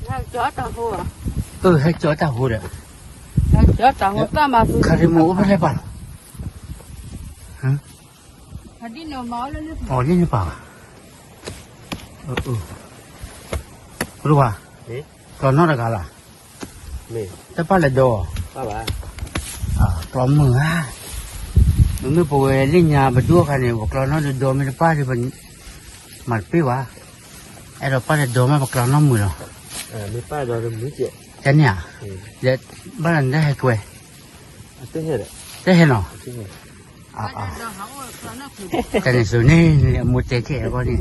ကၠီတၢ်ဟိဒီး, ခါရံမူအိၣ်ဖဲလဲၣ်ပၢ်လီၤ, အီၤလံန့ၣ်ပၢ်, ပှၤ, ကျီနီၣ်တဂၤလီၤ, တပၣ်လဲၤဒိး, ကျီမုၢ်ဧါ, မ့မ့ၢ်ပဝဲလၢညါပဒိၣ်အခါန့ၣ် ပကျီနီၣ်ဒိးမ့ၢ်တပၣ်ဒီး ပမၤတပ့ၢ်ဘၣ်, အဲၣ်ဒိးပၢ်လဲၤဒိးမး ပကျီနီၣ်မုာ်လီၤ, တန့ၣ်ဧါ, ဒီးဘၣ်လီၤနတၢ်ဟဲကွဲ, တဟဲနီၤ, တန့ၣ်ဆိန့ၣ် အမိၢ်တဲခဲအဂီၢ်န့ၣ်,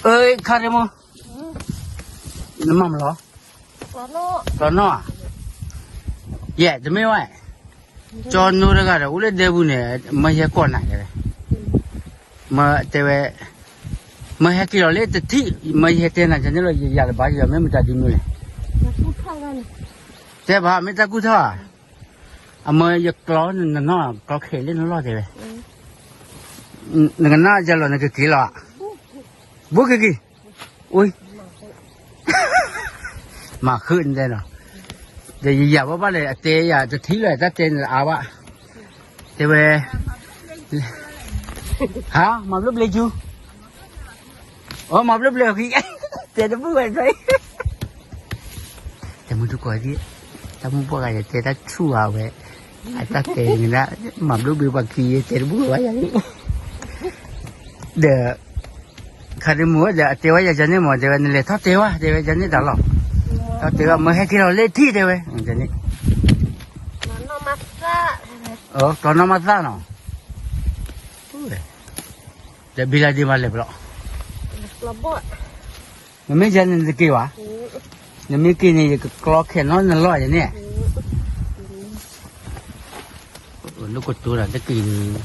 အၢ ခါရံမူ နမၤမလီၤ, ကျီနီၣ်ဧါ, ယဲၢ် တမ့ၢ်ဝဲ, ကၠီနိတဂၤဒီး အိၣ်လၢဒဲပူၤန့ၣ် မၢယဟဲကိးနၤတဲဝဲ, မၢတဲဝဲ, မၢဟဲက့ၤလီၤလၢတထံၣ် မၢယဟဲတဲနၤကန့ၣ်လီၤ ယယၤတဘၣ်ယၤ မ့ၢ်မတၤဒုးမုၢ်လဲၣ်, တဲဘၣ် မ့ၢ်တၢ်ကူၣ်ထီၣ်ဧါ, အမၢယကျီနနီၣ် ကျီခဲလၢနလီၢ်တဲဝဲ, နကနၣ်ယၤလီၤ နကက့ၤလီၤဧါ, ဘူးက့ၤက့ၤ, အိ မၤဃုနတဲနီၤ, ဒီးယယၤဘၣ်ဘၣ်လဲၣ် အတဲယၤတထံၣ်လၢတၢ်တဲန့ၣ်အါဘၣ်, တဲဝဲ, ဟါ မၤဘျိဘျ့ကၠူ, အိ မၤဘျိဘျ့အခံ, တဲတဘူၣ်ဝဲ တမုၢ်တကိးသံ, တၢ်မုၢ်ပှၢ်ဂၤယတဲတၢ်ဆူၣ်အါဝဲ, အတၢ်တဲနဒၣ်, မၤဘျိဘျ့ပှၤခံ ယတဲတဘူၣ်ဝဲယၤ, ဒီး ခါဒမုၢ်ဝဲဒီး အတဲဝဲယၤကန့ၣ်မး တဲဝဲ နလဲၤထီၣ်တဲဝဲ တဲဝဲ ယန့ၣ်တၢ်လီၢ်, ထီၣ်တဲဝဲ မၢဟဲက့ၤလီၤလၢထံၣ်တဲဝဲ, ကန့ၣ်, ကျီနီၣ်မးသၣ်နီၤ, ဒီးဘံလၤဒ့မးလဲၤဘျီ, နမ့ၢ်ယၤန့ၣ်နတက့ၤဘၣ်, နမ့ၢ်က့ၤန့ၣ် ယကကျီခဲနီၣ်နလီၢ်ယန့ၣ် လၢကတိၤတၢ်တက့ၢ်န့ၣ်,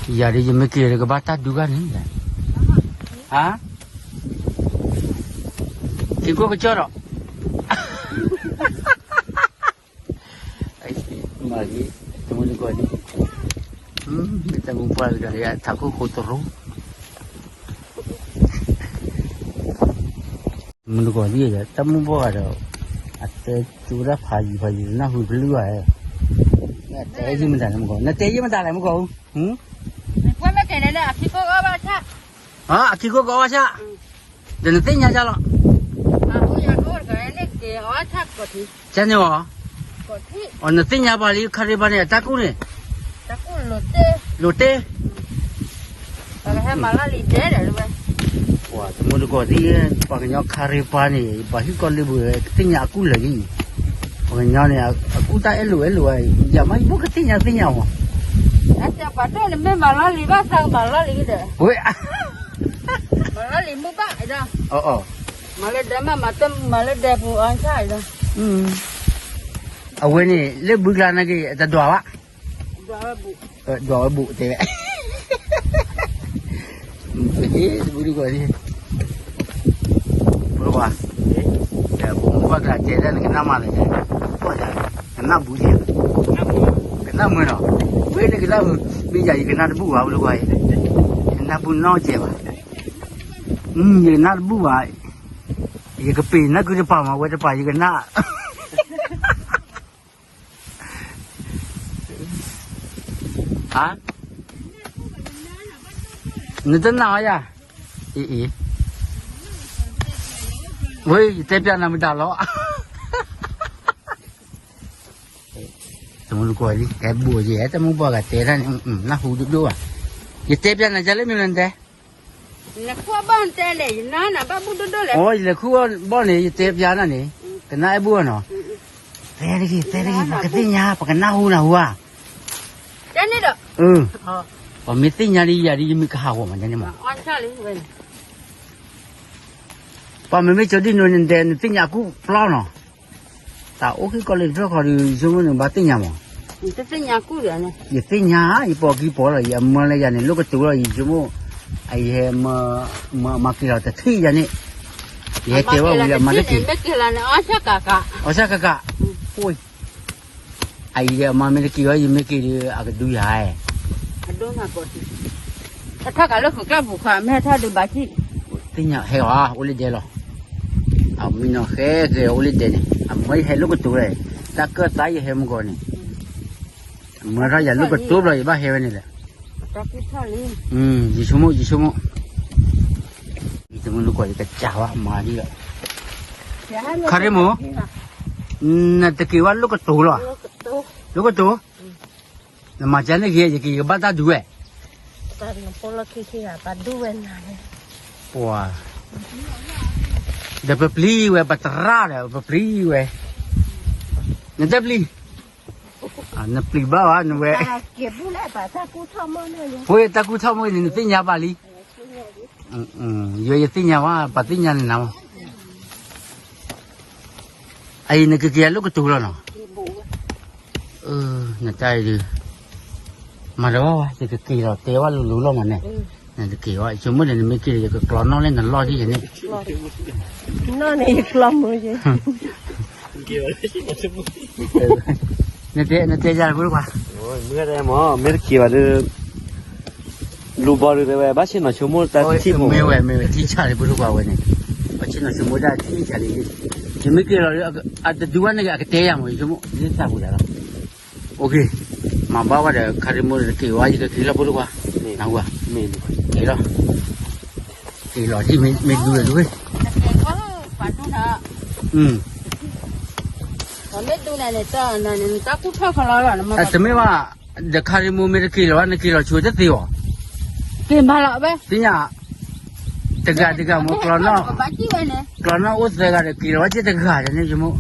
ယၤဒီးယမ့ၢ်က့ၤဒီးကဘၣ်တၢ်ဒုးဂၤန့ၣ်, ဟါ, က့ၤကိးကစီဒီး, မၤဂ့ၤ, တမုၢ်တကိးန့ၣ်, မ့ၢ်တမုၢ်ပှၢ်ကဒီးယၤ ထးခိၣ်ဃိတရိ, မုၢ်တကိးသံဒီး တၢ်မုၢ်ဘှီၣ်ဂၤဒီး အတဲကၠိတၢ်ဖးယံၤဖးယံၤ နၢ်ဟူတလုၢ်ဘၣ်, နတဲယံာ်မတၤလဲၣ်မုၢ်ကီၢ်, နတဲယံာ်မတၤလဲၣ်မုၢ်ကီၢ်, အခံခိၣ်ကအီၣ်ဆၣ်, ဒီးနသ့ၣ်ညါဒ်လီၤ, ကန့ၣ်အီၤ, အီၤနသ့ၣ်ညါပှၤလံ ခါရံပှၤန့ၣ် အတၢ်ကူၣ်န့ၣ်, လိၤတဲ ပှၤတမုၢ်တကိးသံ, ပှၤကညီခါရံပှၤန့ၣ် ပှၤဟံၣ်ကီၢ်လၢပူၤ ကသ့ၣ်ညါအကူၣ်လၢာ်လံ, ပှၤကညီန့ၣ် အကူၣ်တၢ်အဲၣ်လိာ်အဲၣ်လိာ်ဝဲ, ယၤမ့ၢ်ယဘၣ်ကသ့ၣ်ညါသ့ၣ်ညါမး, အပှၤဒိၣ်န့ၣ်မ့ၢ်မၤလီၢ်လံၤဘၣ်သးမၤလီၢ်လံၤဒီး, ဝဲ, မၤလီၢ်လံၤမုၢ်ဘၣ်အံၤဒီး, အီၤအီၤ, မၤလၢဒဲမး မၤလၢဒဲပူၤအီၤဆၣ်အံၤဒီး, အဝဲန့ၣ် လၢဘုကျါနာ်က့ တဒွးဘၣ် ဒွးဝဲဘူးတဲဝဲ, တဘူတကွၢ်, ဘူတကွၢ်, ဘူတကွၢ်ကျါတဲတၢ်နကနၣ်မးလဲၣ်, ကနၣ်ဘူးန့ၣ်, ကနၣ်မုာ်နီၤ, ဝဲန့ၣ်ကနၣ်မုာ်, မ့ၢ်ယၤယကနၣ်တဘူဘၣ် ဘူတကွၢ်, ကနၣ်ဘူးနီၢ်ကဲဘၣ်, ယကနၣ်တဘူဘၣ်, ယကပ့ၤနၢ်ကုတပၤမး ဝဲတပၤယကနၣ် နတနာ်အီၤယၤ, အံၤ, ဝဲ ယတဲပျးနၤမတၤလီၤ, တမူတကိးလံ ဟဲဘူးယဲ တမူဘၣ်ဂၤတဲတၢ်န့ၣ် နၢ်ဟူဒိၣ်ဒိၣ်ဘၣ်, ယတဲပျးနၤယၤလၢမ့ၢ်လၢနတဲ အိ ယလဲၤခူၣ်ဘီၣ်န့ၣ် ယတဲပျးနၤန့ၣ်, ကနၣ်အဲၣ်ဘူၣ်အီၤနီၤ, တဲတဂ့ၤ တဲတဂ့ၤ ပှၤကသ့ၣ်ညါ ပှၤကနၢ်ဟူနၢ်ဟူဧါ, ပှၤမ့ၢ်သ့ၣ်ညါဒ်ယၤဒ်ယမ့ၢ်ကဟးဂီၤမးန့ၣ်မး, ပှၤမ့မ့ၢ်ကၠီဒ်နိန့ၣ်တဲ နသ့ၣ်ညါအကူၣ်ပျီနီၤ, တၢ်အိၣ်ခံကီၢ်လၢတဖျၢၣ်ဃီဒီး ယဆိကမိၣ်န့ၣ် ဘၣ်သ့ၣ်ညါမး, ယသ့ၣ်ညါ ယပိာ်ကံပိာ်လီၤ ယအမၢလၢယၤန့ၣ် လိၣ်ကတိၤလီၤ ယဆိကမိၣ်, ယဟဲမၤက့ၤလီၤတထံၣ်ယၤန့ၣ်, ယဟဲတဲဝဲဝံၤလၢအမၤတက့ၤ, အီၣ်ဆၣ်ကကး, အံၤဒီးအမၤမ့ၢ်တက့ၤဝဲ ယမ့ၢ်က့ၤဒီး အကဒုယၤ, ထီၣ်ကးလၢဃုာ်ကျၢၢ်ပူၤခါ မ့ၢ်ဟဲထီၣ်ဒုးဘၣ်ကံၣ်, သ့ၣ်ညါဟဲအီၤ အိၣ်လၢဒဲလီၤ, အမံနီၤဃဲက့ၤအိၣ်လၢဒဲန့ၣ် အမၢယဟဲလိၣ်ကတိၤလဲၣ်, တၢ်ကၢၢ်သးယဟဲမုၢ်ဂီၤန့ၣ်, မၢထီၣ်ယၤလိၣ်ကတိၤဘျီ ယဘၣ်ဟဲဝဲန့ၣ်လဲၣ်, ယဆိကမိၣ် ယဆိကမိၣ် ယတမုၢ်လၢကွၢ် ယကစၢ်ဝဲမၤဒ်လီၤ, ခါရ့မိၢ်, နတက့ၤဝဲလိၣ်ကတိၤလီၤ, လိၣ်ကတိၤ, နမၤကန့ၣ်က့ၤ ယက့ၤယကဘၣ်တၢ်ဒုးဝဲ, ပှၤ, ဒီးပပျံၤဝဲ ပသရၣ်ဒီး ပပျံၤဝဲ, နတပျံၤ, နပျံၤဘၣ်ဝဲ နဝဲ, ပှၤတၢ်ကူၣ်ထီၣ်မ့ၢ်န့ၣ် နသ့ၣ်ညါဘၣ်လံ, ယဲယသ့ၣ်ညါဝဲ ပှၤသ့ၣ်ညါန့ၣ်နၤမး, အအံၤနကက့ၤအလိၣ်ကတိၤလီၤနီၤ, နတၢ်အံၤဒုး, မၤတဘၣ်ဝဲ ယကက့ၤလီၤတဲဝဲလိၤလိၤလီၤမးန့ၣ်, နတက့ၤဝဲ ယဆိကမိၣ်ဒီး နမ့ၢ်က့ၤဒီး ယကကျီနီၣ်လၢနလီၢ်ဒ်ယဲန့ၣ်, နီၣ်န့ၣ်ယကျီမုာ်ယဲ နတဲ နတဲယၤလၢဖိတခွါ, မ့ၢ်တက့ၤဘၣ်ဒီး လူၤဘီဒုးတဲဝဲ ဘၣ်ဆ့ၣ်နီၤဆိကမိၣ်တၢ်ထံၣ်မး, မ့ၢ်ဝဲ မ့ၢ်ဝဲ ထံၣ်ဆါလံဖိတခွါဝဲန့ၣ်, ဘၣ်ဆ့ၣ်နီၤဆိကမိၣ်တၢ်ထံၣ်ဆါလံ, ယမ့ၢ်က့ၤလီၤဒီး အတဒုးဝဲန့ၣ် အကတဲယၤမး ယဆိကမိၣ် ယသးပူၤဒၣ်လီၤ, အိၣ်ခ့, မၤဘၣ်ဝဲဒီး ခါရ့မိၢ်တက့ၤဝဲ ယကက့ၤလီၤဖိတခွါ, နၢ်ဟူဧါ, က့ၤလီၤ, က့ၤလီၤ မ့ၢ်ဒုးဝဲဒုးဝဲ, တမ့ၢ်ဘၣ်, ဒီးခါရ့မိၢ်မ့ၢ်တက့ၤလီၤဝဲ နက့ၤလီၤဆိတသ့ဘၣ်, သ့ၣ်ညါ, တဂၤတဂၤမ့ၢ်ကျီနီၣ်, ကျီနီၣ်အိၣ်သၢဂၤဒီး က့ၤလီၤဝဲက့ၤတဂၤန့ၣ် ယဆိကမိ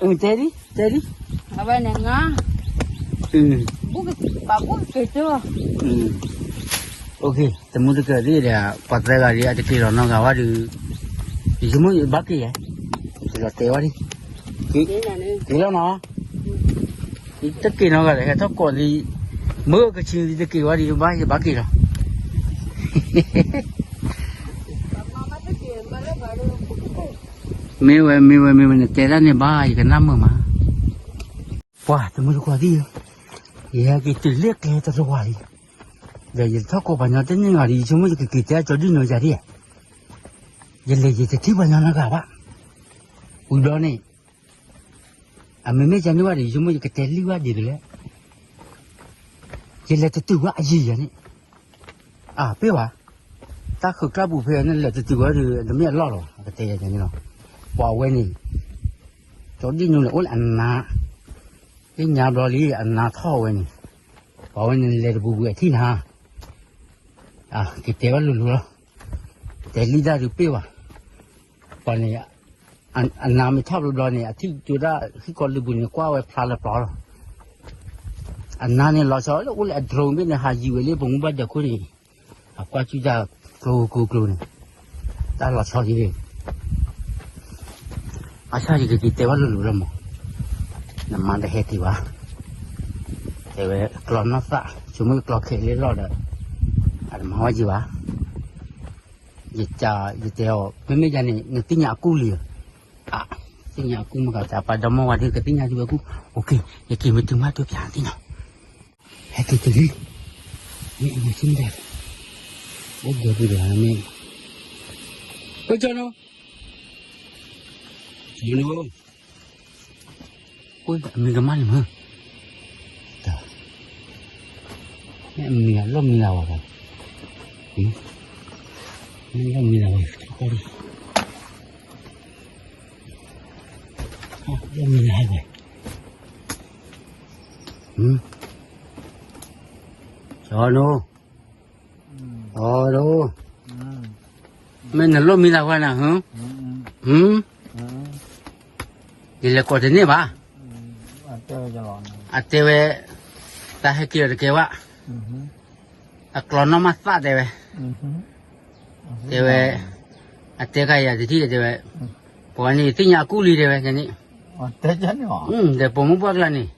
ၣ်, တဲဒ်, တဲဒ်, အဝဲန့ၣ်, တမူတကၢၢ်သ့ၣ်ဒီး ပှၤသၢဂၤဒီး အတက့ၤလီၤနီတဂၤဝဲဒီး, ယဆိကမိၣ်ယဘၣ်က့ၤယဲ, ယလီၤတဲာ်ဝဲဒၣ်, က့ၤလီၤနီၤ, ယတက့ၤနီတဂၤဒီး ဟဲထီၣ်ကိးလံ, မ့ၢ်ကဆံးယတက့ၤဝဲဒီး ယဘၣ် ယဘၣ်က့ၤလီၤ မ့ၢ်ဝဲ မ့ၢ်ဝဲ မ့ၢ်ဝဲ နတဲဒၣ်န့ၣ်ဘၣ် ယကနၣ်မုာ်မး, ပှၤတမုၢ်တခွါသ့ၣ်ဧၢ, ယဟဲက့ၤတုၤလၢကျဲတလီၤဝါလံ, ဒီးယထီၣ်ကိးပှၤညီတန့ၢ်ဂၤဒီး ယဆိကမိၣ်ယကက့ၤတဲကၠီဒုၣ်နီၢ်ယၤဒ်, ယလဲၤယတထံၣ်ပှၤညီနီတဂၤဘၣ်, ဝံၤဘျီန့ၣ်, အမ့မ့ၢ်ယၤန့ၢ်ဘၣ်ဒီး ယဆိကမိၣ်ယကတဲလံဝဲဒ်သိးလဲၣ်, ယလဲၤတတုၤဝဲအယံၤယၤန့ၣ်, အပ့ၢ်ဝဲ, တၢ်ဃုာ်ကျၢ်ပူၤဖဲန့ၣ် လဲၤတတုၤဝဲဒီး တမ့ၢ်အလီၢ်လီၤ အကတဲယၤန့ၣ်လီၤ, ပှၤဝဲန့ၣ်, ကၠီဒုၣ်နီၢ်လဲၤအိၣ်လၢအနါ, လၢညါဘျီလံ အနါထီၣ်ဝဲန့ၣ်, ပှၤဝဲန့ၣ်လဲၤတပူၤပူၤအထံၣ်နၤ ကတဲဘၣ်လိၤလိၤလီၤ, တဲလံတၢ်ဒုးပ့ၢ်ဝဲ, န့ၣ်, အနါမ့ၢ်ထီၣ်ဘျီဘျီန့ၣ် အထံၣ်ကၠိတၢ်ဟံၣ်ကီၢ်လၢပူၤန့ၣ် ကွၢ်ဝဲဖျါလၢပျီလီၤ. အနါန့ၣ်လီၤဆီလၢအိၣ်လၢအ drone ဘ့ၣ်န့ၣ် ဟးယံၤဝဲလၢပမူဘၣ်ဒၢးခိၣ်န့ၣ်, အကွၢ်ကၠူၣ်တၢ်ကျိကျိကျိန့ၣ်, တၢ်လီၤဆီဒ်န့ၣ်, ဘၣ်ဆၣ်ယကက့ၤတဲဘၣ်လိၤလိၤလီၤမး, နမါတဟဲက့ၤဘၣ်, တဲဝဲကျီနီၢ်သၣ် ဆိကမိၣ်ကျီခဲလၢာ်လီၤဒီး, အတမၤဝဲက့ၤဘၣ်. ယတဲအီၤ မ့မ့ၢ်ယၤန့ၣ် နသ့ၣ်ညါအကူၣ်လံဧါ, သ့ၣ်ညါအကူၣ်မ့ၢ်ဂ့ၤ တၢ်ပှၤဒီမါဝၤဒ်ကသ့ၣ်ညါက့ၤဝဲကူၣ်, ယက့ၤမ့ၢ်တုၤမးတုၤဖျါသ့ၣ်နီၤ, ဟဲက့ၤတုၤလံ, မ့ၢ်အမၤဆ့ၣ်မတၤ, အိၣ်ဒီဒူၣ်ဒီးမ့ၢ်, ကၠီနီၤ, ကၠီနီၤ, အမံၤကမၣ်လံမ့ၢ်, မ့ၢ်အမံၤလီၢ်မံၤလၢဝဲ, မ့ၢ်လီၢ်မံၤလၢဝဲ, လီၢ်မံၤလၢဝဲ, ကၠီနီၤ, ကၠီနီၤ, မ့ၢ်နလီၢ်မံၤလၢဝဲနၤ, ယလဲၤကိးတန့ၢ်ဘၣ်, အတဲဝဲ, တၢ်ဟဲက့ၤအီၤတကဲဘၣ်, အကျီနီၢ်မးသၣ်တဲဝဲ, တဲဝဲ, အတဲကယၤတထံၣ်တဲဝဲ, ပှၤန့ၣ်သ့ၣ်ညါအကူၣ်လံတဲဝဲန့ၣ်, ဒီးပိာ်မုၣ်ပှၢ်ကျါန့ၣ်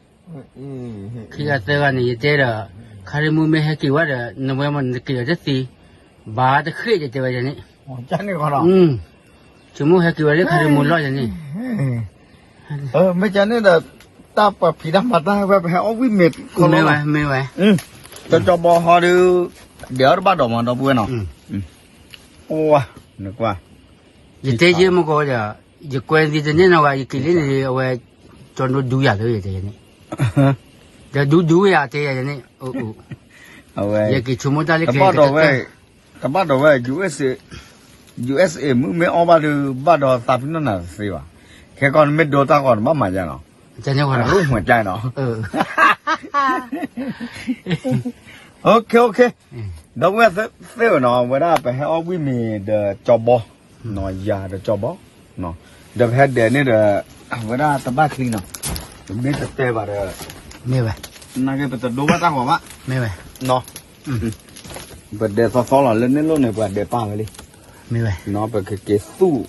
ခံဂၤသၢဂၤန့ၣ် ယတဲဒီး, ခါရံမူမ့ၢ်ဟဲက့ၤဝဲဒီး နဝဲမ့ၢ်နက့ၤအီၤတသ့, ဘၣ်တဃ့ၢ်ယတဲဝဲယန့ၣ်, ဆိကမိၣ်ဟဲက့ၤဝဲလၢခါရံမူလီၢ်ယန့ၣ်, မ့ၢ်ကန့ၣ်ဒီး, တၢ်ပှၤဖံးတၢ်မၤတၢ်ဝဲပဟဲအီၣ်ဝံၣ်မ့ၤခီလီၤ, မ့ၢ်ဝဲ, ကၠီကၠီဘီဟီဒီး, ဒဲးအီၣ်တဘၣ်ဒီးမးဒီပုၢ်ဝဲၢ်နီၤ, အိၣ်ဝါ, နကွၢ်, ယတဲယဲမ့ၢ်ကီးဒီး, ယကွဲသံတန့ၢ်နီၤဝဲ ယက့ၤလၢန့ၣ်အဝဲ, ကၠီဒိဒူယၤလၢယတဲယန့ၣ်, ဒီးဒူဒူယၤတဲယၤယန့ၣ်, အဝဲ, ယက့ၤဆိကမိၣ်တၢ်လၢက့ၤကတၢၢ် တဘၣ်ဒီးဝဲ, တဘၣ်ဒီးဝဲ, USA မုၢ်မ့ၢ်အီၣ်ဘၣ်ဒီး ဘၣ်ဒီးသးဖံနီၣ်နၤတသ့ဘၣ်, ခဲကီးနမ့ၢ်ဒိတၢ်ဂီၤတဘၣ်မၤယါနီၤ, အရူၢ်မှဲၤကါနီၤ, အိၣ်ခ့အိၣ်ခ့, ဒီပုၢ်ဝဲၢ်သ့ၣ်နီၤ ဝဲဒၣ်ပဟဲအီၣ်ဝံၣ်မ့ၤဒီးကၠီဘီ, ယၤဒီးကၠီဘီ, ဒီးပဟဲဒဲးန့ၣ်ဒီး, အဝဲဒၣ်တဘၣ်ချံနီၤ, ပမ့ၢ်တတဲဘၣ်ဒီး, မ့ၢ်ဝဲ, နာ်က့ပတဒိဘၣ်တၢ်ဂီၤဘၣ်, မ့ၢ်ဝဲ, ပဒဲးသီသီလီၤ လၢန့ၣ်လိၣ်န့ၣ် ပှၤဒဲးပာ်ဝဲလံ, မ့ၢ်ဝဲ, ပကက့ၤသူၣ်,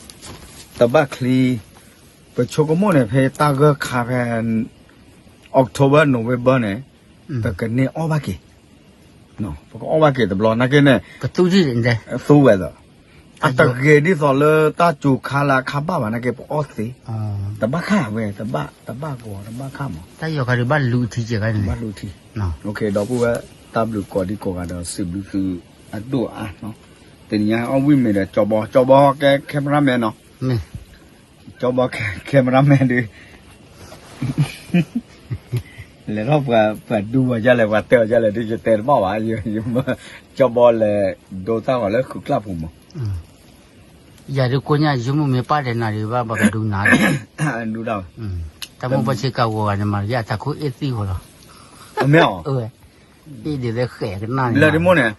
တဘၣ်ချံ, ပဆိကမိၣ်န့ၣ် ဖဲတၢ်ဂၢၢ်ခါဖဲ, October November န့ၣ်, ပကန့ၢ်အီၣ်ဘၣ်က့ၤ, ပကအီၣ်ဘၣ်က့ၤတဘျီနာ်က့န့ၣ်, သူဝဲဒီး, အတဂ့ၤဒ်သိးလၢတၢ်ကၠိခါလၢအခါဘၣ်ဘၣ်နာ်က့ပအီၣ်သ့, တဘၣ်ခါဝဲ, တဘၣ်ဂီၤတဘၣ်ခါမး, တၢ်ယီၤခါဒုးဘၣ်လူၤထံကဲခါန့ၣ်, ဘၣ်လူၤထံ, ဒီပုၢ်ဝဲၢ်, တၢ်ဘျုးကိးဒံကိးဂၤဒီးစံးဘျုးသုအဒိၣ်အါနီၤ, တနံၤညါအီၣ်ဝံၣ်မ့ၤဒီးကၠီဘီ, ကၠီဘီကဲ cameraman နီၤ, ကၠီဘီကဲ cameraman ဒုး လဲၤထီၣ်ပှၤဒူပှၤဒ်လဲၣ် ပှၤတဲအီၤဒ်လဲၣ်ဒုး ယတဲတဘၣ်ဘၣ်, ယမၢကၠီဘီလဲၤဒိတၢ်ဂီၤလၢဃုာ်ကျၢ်ပူၤမး, ယၤဒုးကိးညါယဆိကမိၣ်မ့ၢ်ပၢ်ဒီးနၤဒံးဘၣ် ပှၤကဒူနၤ, ဒူဒၣ်, တၢ်မိၢ်ပၢ်ဆ့ကၤဂီၤဂၤန့ၣ် မၤတယၢ်တၢ်ခိၣ်အ့ၣ်သံၣ်ဃီလီၤ, မ့ၢ်အီၤ, အ့ၣ်ဒ်သိးဃဲးကနၣ်န့ၣ်, လၢဒ်မိၢ်န့ၣ်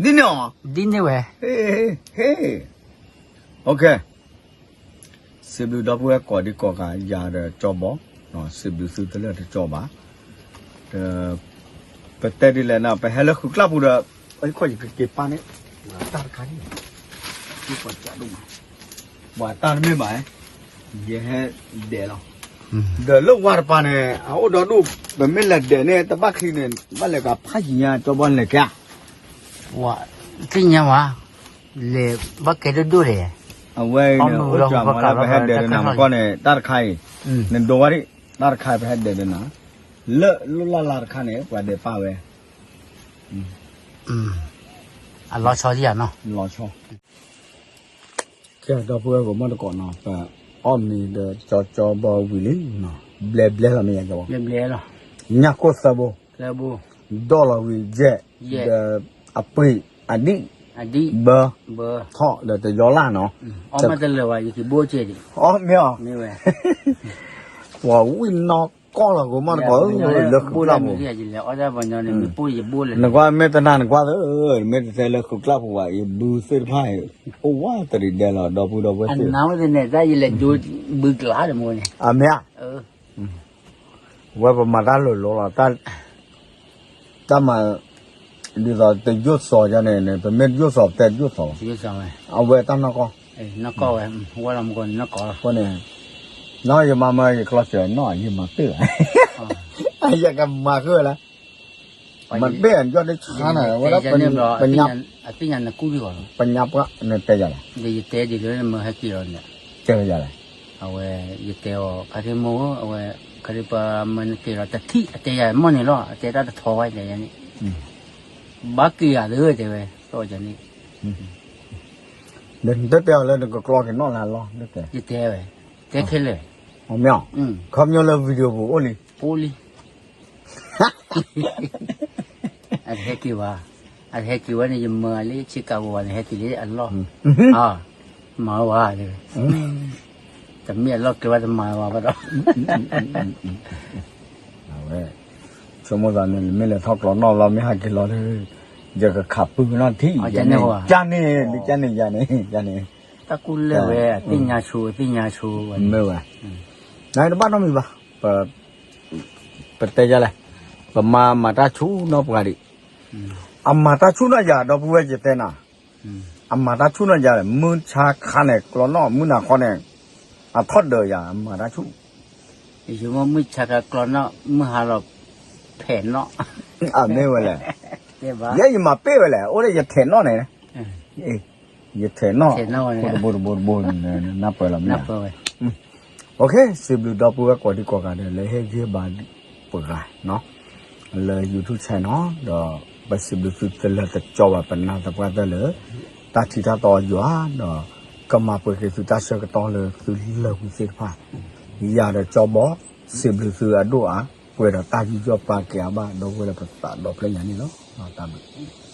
ဒ်န့ၣ်အီၤ, ဒ်န့ၣ်ဝဲ, ဟ့, ဟ့, စံးဘျုးဒီပုၢ်ဝဲၢ်ကိးဒံကိးဂၤ ယၤဒီးကၠီဘီ, စံးဘျုးသုတလၢာ်တကၠီဘၣ်, ဒီး ပတဲဒ်လဲၣ်န့ၣ် ပဟဲလၢဃုာ်ကျၢ်ပူၤဒီး, ယကက့ၤပာ်န့ၣ်, တၢ်တခါန့ၣ်, ပှၤတၢ်တမ့ၢ်ဘၣ်, ယဟဲဒဲးလီၤ, ဒီးလၢဝါတပၤန့ၣ် အအိၣ်ဒီဒူၣ် ပမ့ၢ်လဲၤဒဲးန့ၣ် တဘၣ်ချံန့ၣ် ဘၣ်လဲၤကဖးယံၤညါ ကၠီဘီလဲၤကဲ သ့ၣ်ညါဝဲ, လဲၤဘၣ်ကဲဒိၣ်ဒိၣ်လဲၣ်, အဝဲအံၤန့ၣ် အိၣ်စှၤမးလၢပဟဲဒဲးဒီးနၤမကီၢ်န့ၣ် တၢ်တခါအံၤ, နဒိဝဲဒၣ်, တၢ်တခါအံၤပဟဲဒဲးဒီးနၤ, လၢလၢလၢ်လၢ်တခါန့ၣ် ပှၤဒဲးပာ်ဝဲ, အလီၤဆီဒံးဧါနီၤ, လီၤဆီ ကဲ ဒီပုၢ်ဝဲၢ်ဂီၤမီၢ်တကိးနီၤ ပအီၣ်မ့ၤဒီးကၠီကၠီဘီဝံၤလံ, ဘျဲဘျဲလီၤမ့ၢ်ယၤကၠီဘီ, ညၣ်ခိၣ်သၢဘိ, ဒီၣ်လီၤဝံၤယဲၢ်, ဒီးအပှ့ၤအဒံၣ်, ဘၢ, ထီၣ်ဒီးတယီလၢ်နီၤ, အီၣ်မ့ၢ်အီၤ, ပှၤဝံၣ်နီၤ ကီၢ်လီၤကိးမီၣ်တကိးဧၢ, လၢဃုာ်ကျၢ်ပူၤ, နကွၢ်မ့ၢ်တနၤနကွၢ်သၢ, မ့ၢ်တတဲလၢဃုာ်ကျၢ်ပူၤဘၣ် ယဘုသ့ၣ်တဖၣ်အံၤ, အိၣ်ဝဲတရံးဒဲးလီၤ ဒီပုၢ်ဒီဝဲၢ်သ့ၣ်, အမ့ၢ်ဧါ, ဝဲပမၤတၢ်လိၤလိၤလီၤ, တၢ်မၤ, ဒ်သိးတယိၣ်စီၤယါန့ၣ် ပမ့ၢ်တယိၣ်စီၤ ပတဲတယိၣ်စီၤ, အဝဲတၢ်နီၢ်ကီၢ်, အဃိန့ၣ်, နီၢ်ယမၤမၢယကျီစၢၤနီၢ် ယမၤတ့ၢ်ဘၣ်, ယကမၤဃုာ်ဝဲလၢ, မၤတ့ၢ်ယီၢ်တဆါန့ၣ် ဝဲဒၣ်, ပညါပှၢ်န့ၣ်တဲယၤလဲၣ်, ယတဲဒ်လၢနမၢဟဲက့ၤလီၤန့ၣ်, တဲယၤလဲၣ်, အဝဲ, ယတဲအီၤ ခါထံမိၢ်ဧၢ အဝဲ, ခါထံပှၤမၢနက့ၤလီၤတထံၣ် အတဲယၤမီၢ်န့ၣ်လီၤ အတဲတၢ်တထီဝဲန့ၣ်, ဘၣ်က့ၤယၤလၢတဲဝဲ, န့ၣ်, တတဲအီၤလၢနကကျီက့ၤနီၣ်လၢအလီၢ်, ယတဲဝဲ, တဲခဲလၢာ်, မ့ၢ်, ခီပညီလၢ video ပူၤအိၣ်လံ, အိၣ်လံ အတဟဲက့ၤဘၣ်, အတဟဲက့ၤဝဲန့ၣ် ယမၢလၢဆ့ကၤဝဲန့ၣ် ဟဲက့ၤလၢအလီၢ်, မၤဝဲ, တမ့ၢ်အလီၢ်ကျဲဝဲတမၤဝဲဘၣ်ဒီး, အဝဲ, ဆိကမိၣ်သးန့ၣ် မ့ၢ်လဲၤထီၣ်ကျီနီၣ်လီၤ မ့ၢ်ဟဲက့ၤလီၤဒီး, ယကခးပုၢ်နီၣ်ထံၣ်, ကန့ၣ်, ကန့ၣ်, ယန့ၣ်, ယန့ၣ်, တၢ်ကူၣ်လၢဝဲ အသ့ၣ်ညါဆိ အသ့ၣ်ညါဆိ, မ့ၢ်ဝဲ, နတဘၣ်နီတမံၤဘၣ်, ပတဲယၤလဲၣ်, ပမၤမၤတၢ်ဆူၣ်နီၣ်ပှၤဒံး, အမၤတၢ်ဆူၣ်နီၣ်ယၤ ဒီပုၢ်ဝဲၢ်ယတဲနၤ, အမၤတၢ်ဆူၣ်နီၣ်ယၤလဲၣ် မုၢ်ဆါခါန့ၣ် ကျီနီၣ် မုၢ်နၤခီန့ၣ်, အထီၣ်ဒၢးယၤ အမၤတၢ်ဆူၣ်, ယမ့ၢ်မုၢ်ဆါခါကျီနီၣ် မုၢ်ဟါလီၤ ဖဲးနီၣ်, အမ့ၢ်ဝဲလဲၣ်, ယဲယမၤပ့ၢ်ဝဲလဲၣ် အိၣ်လၢယထဲးနီၣ်န့ၣ် ယထဲးနီၣ်, တဘိတဘိတဘိ, နၢ်ပၢၢ်လီၤမ့ၢ်, စံးဘျုးဒီပုၢ်ဝဲၢ်ကိးဒံကိးဂၤဒဲး လၢဟ့ၣ်ဂံၢ်ဘါပှၤဂၤ, လၢ YouTube channel ဒီး ပစံးဘျုးသုတလၢာ်တကီဘၣ် ပနာ်သပှၢ်တၢၢ်လၢ တၢ်ထံတၢ်တီယွၤဒီး ကမၤပှဲၤက့ၤသုတၢ်ဆၢကတီၢ်လၢသုလၢာ်ဝံၤသ့ၣ်တဖၣ်, ယၤဒီးကၠီဘီ စံးဘျုးသုအဒိၣ်အါ, ပှဲၤဒီးတၢ်ယူးယီၣ်ပာ်ကဲအါဘၣ် ဒီပုၢ်ဝဲၢ်လၢပသးဒီဖျၢၣ်ညါန့ၣ်လီၤ. တၢ်ဘျုး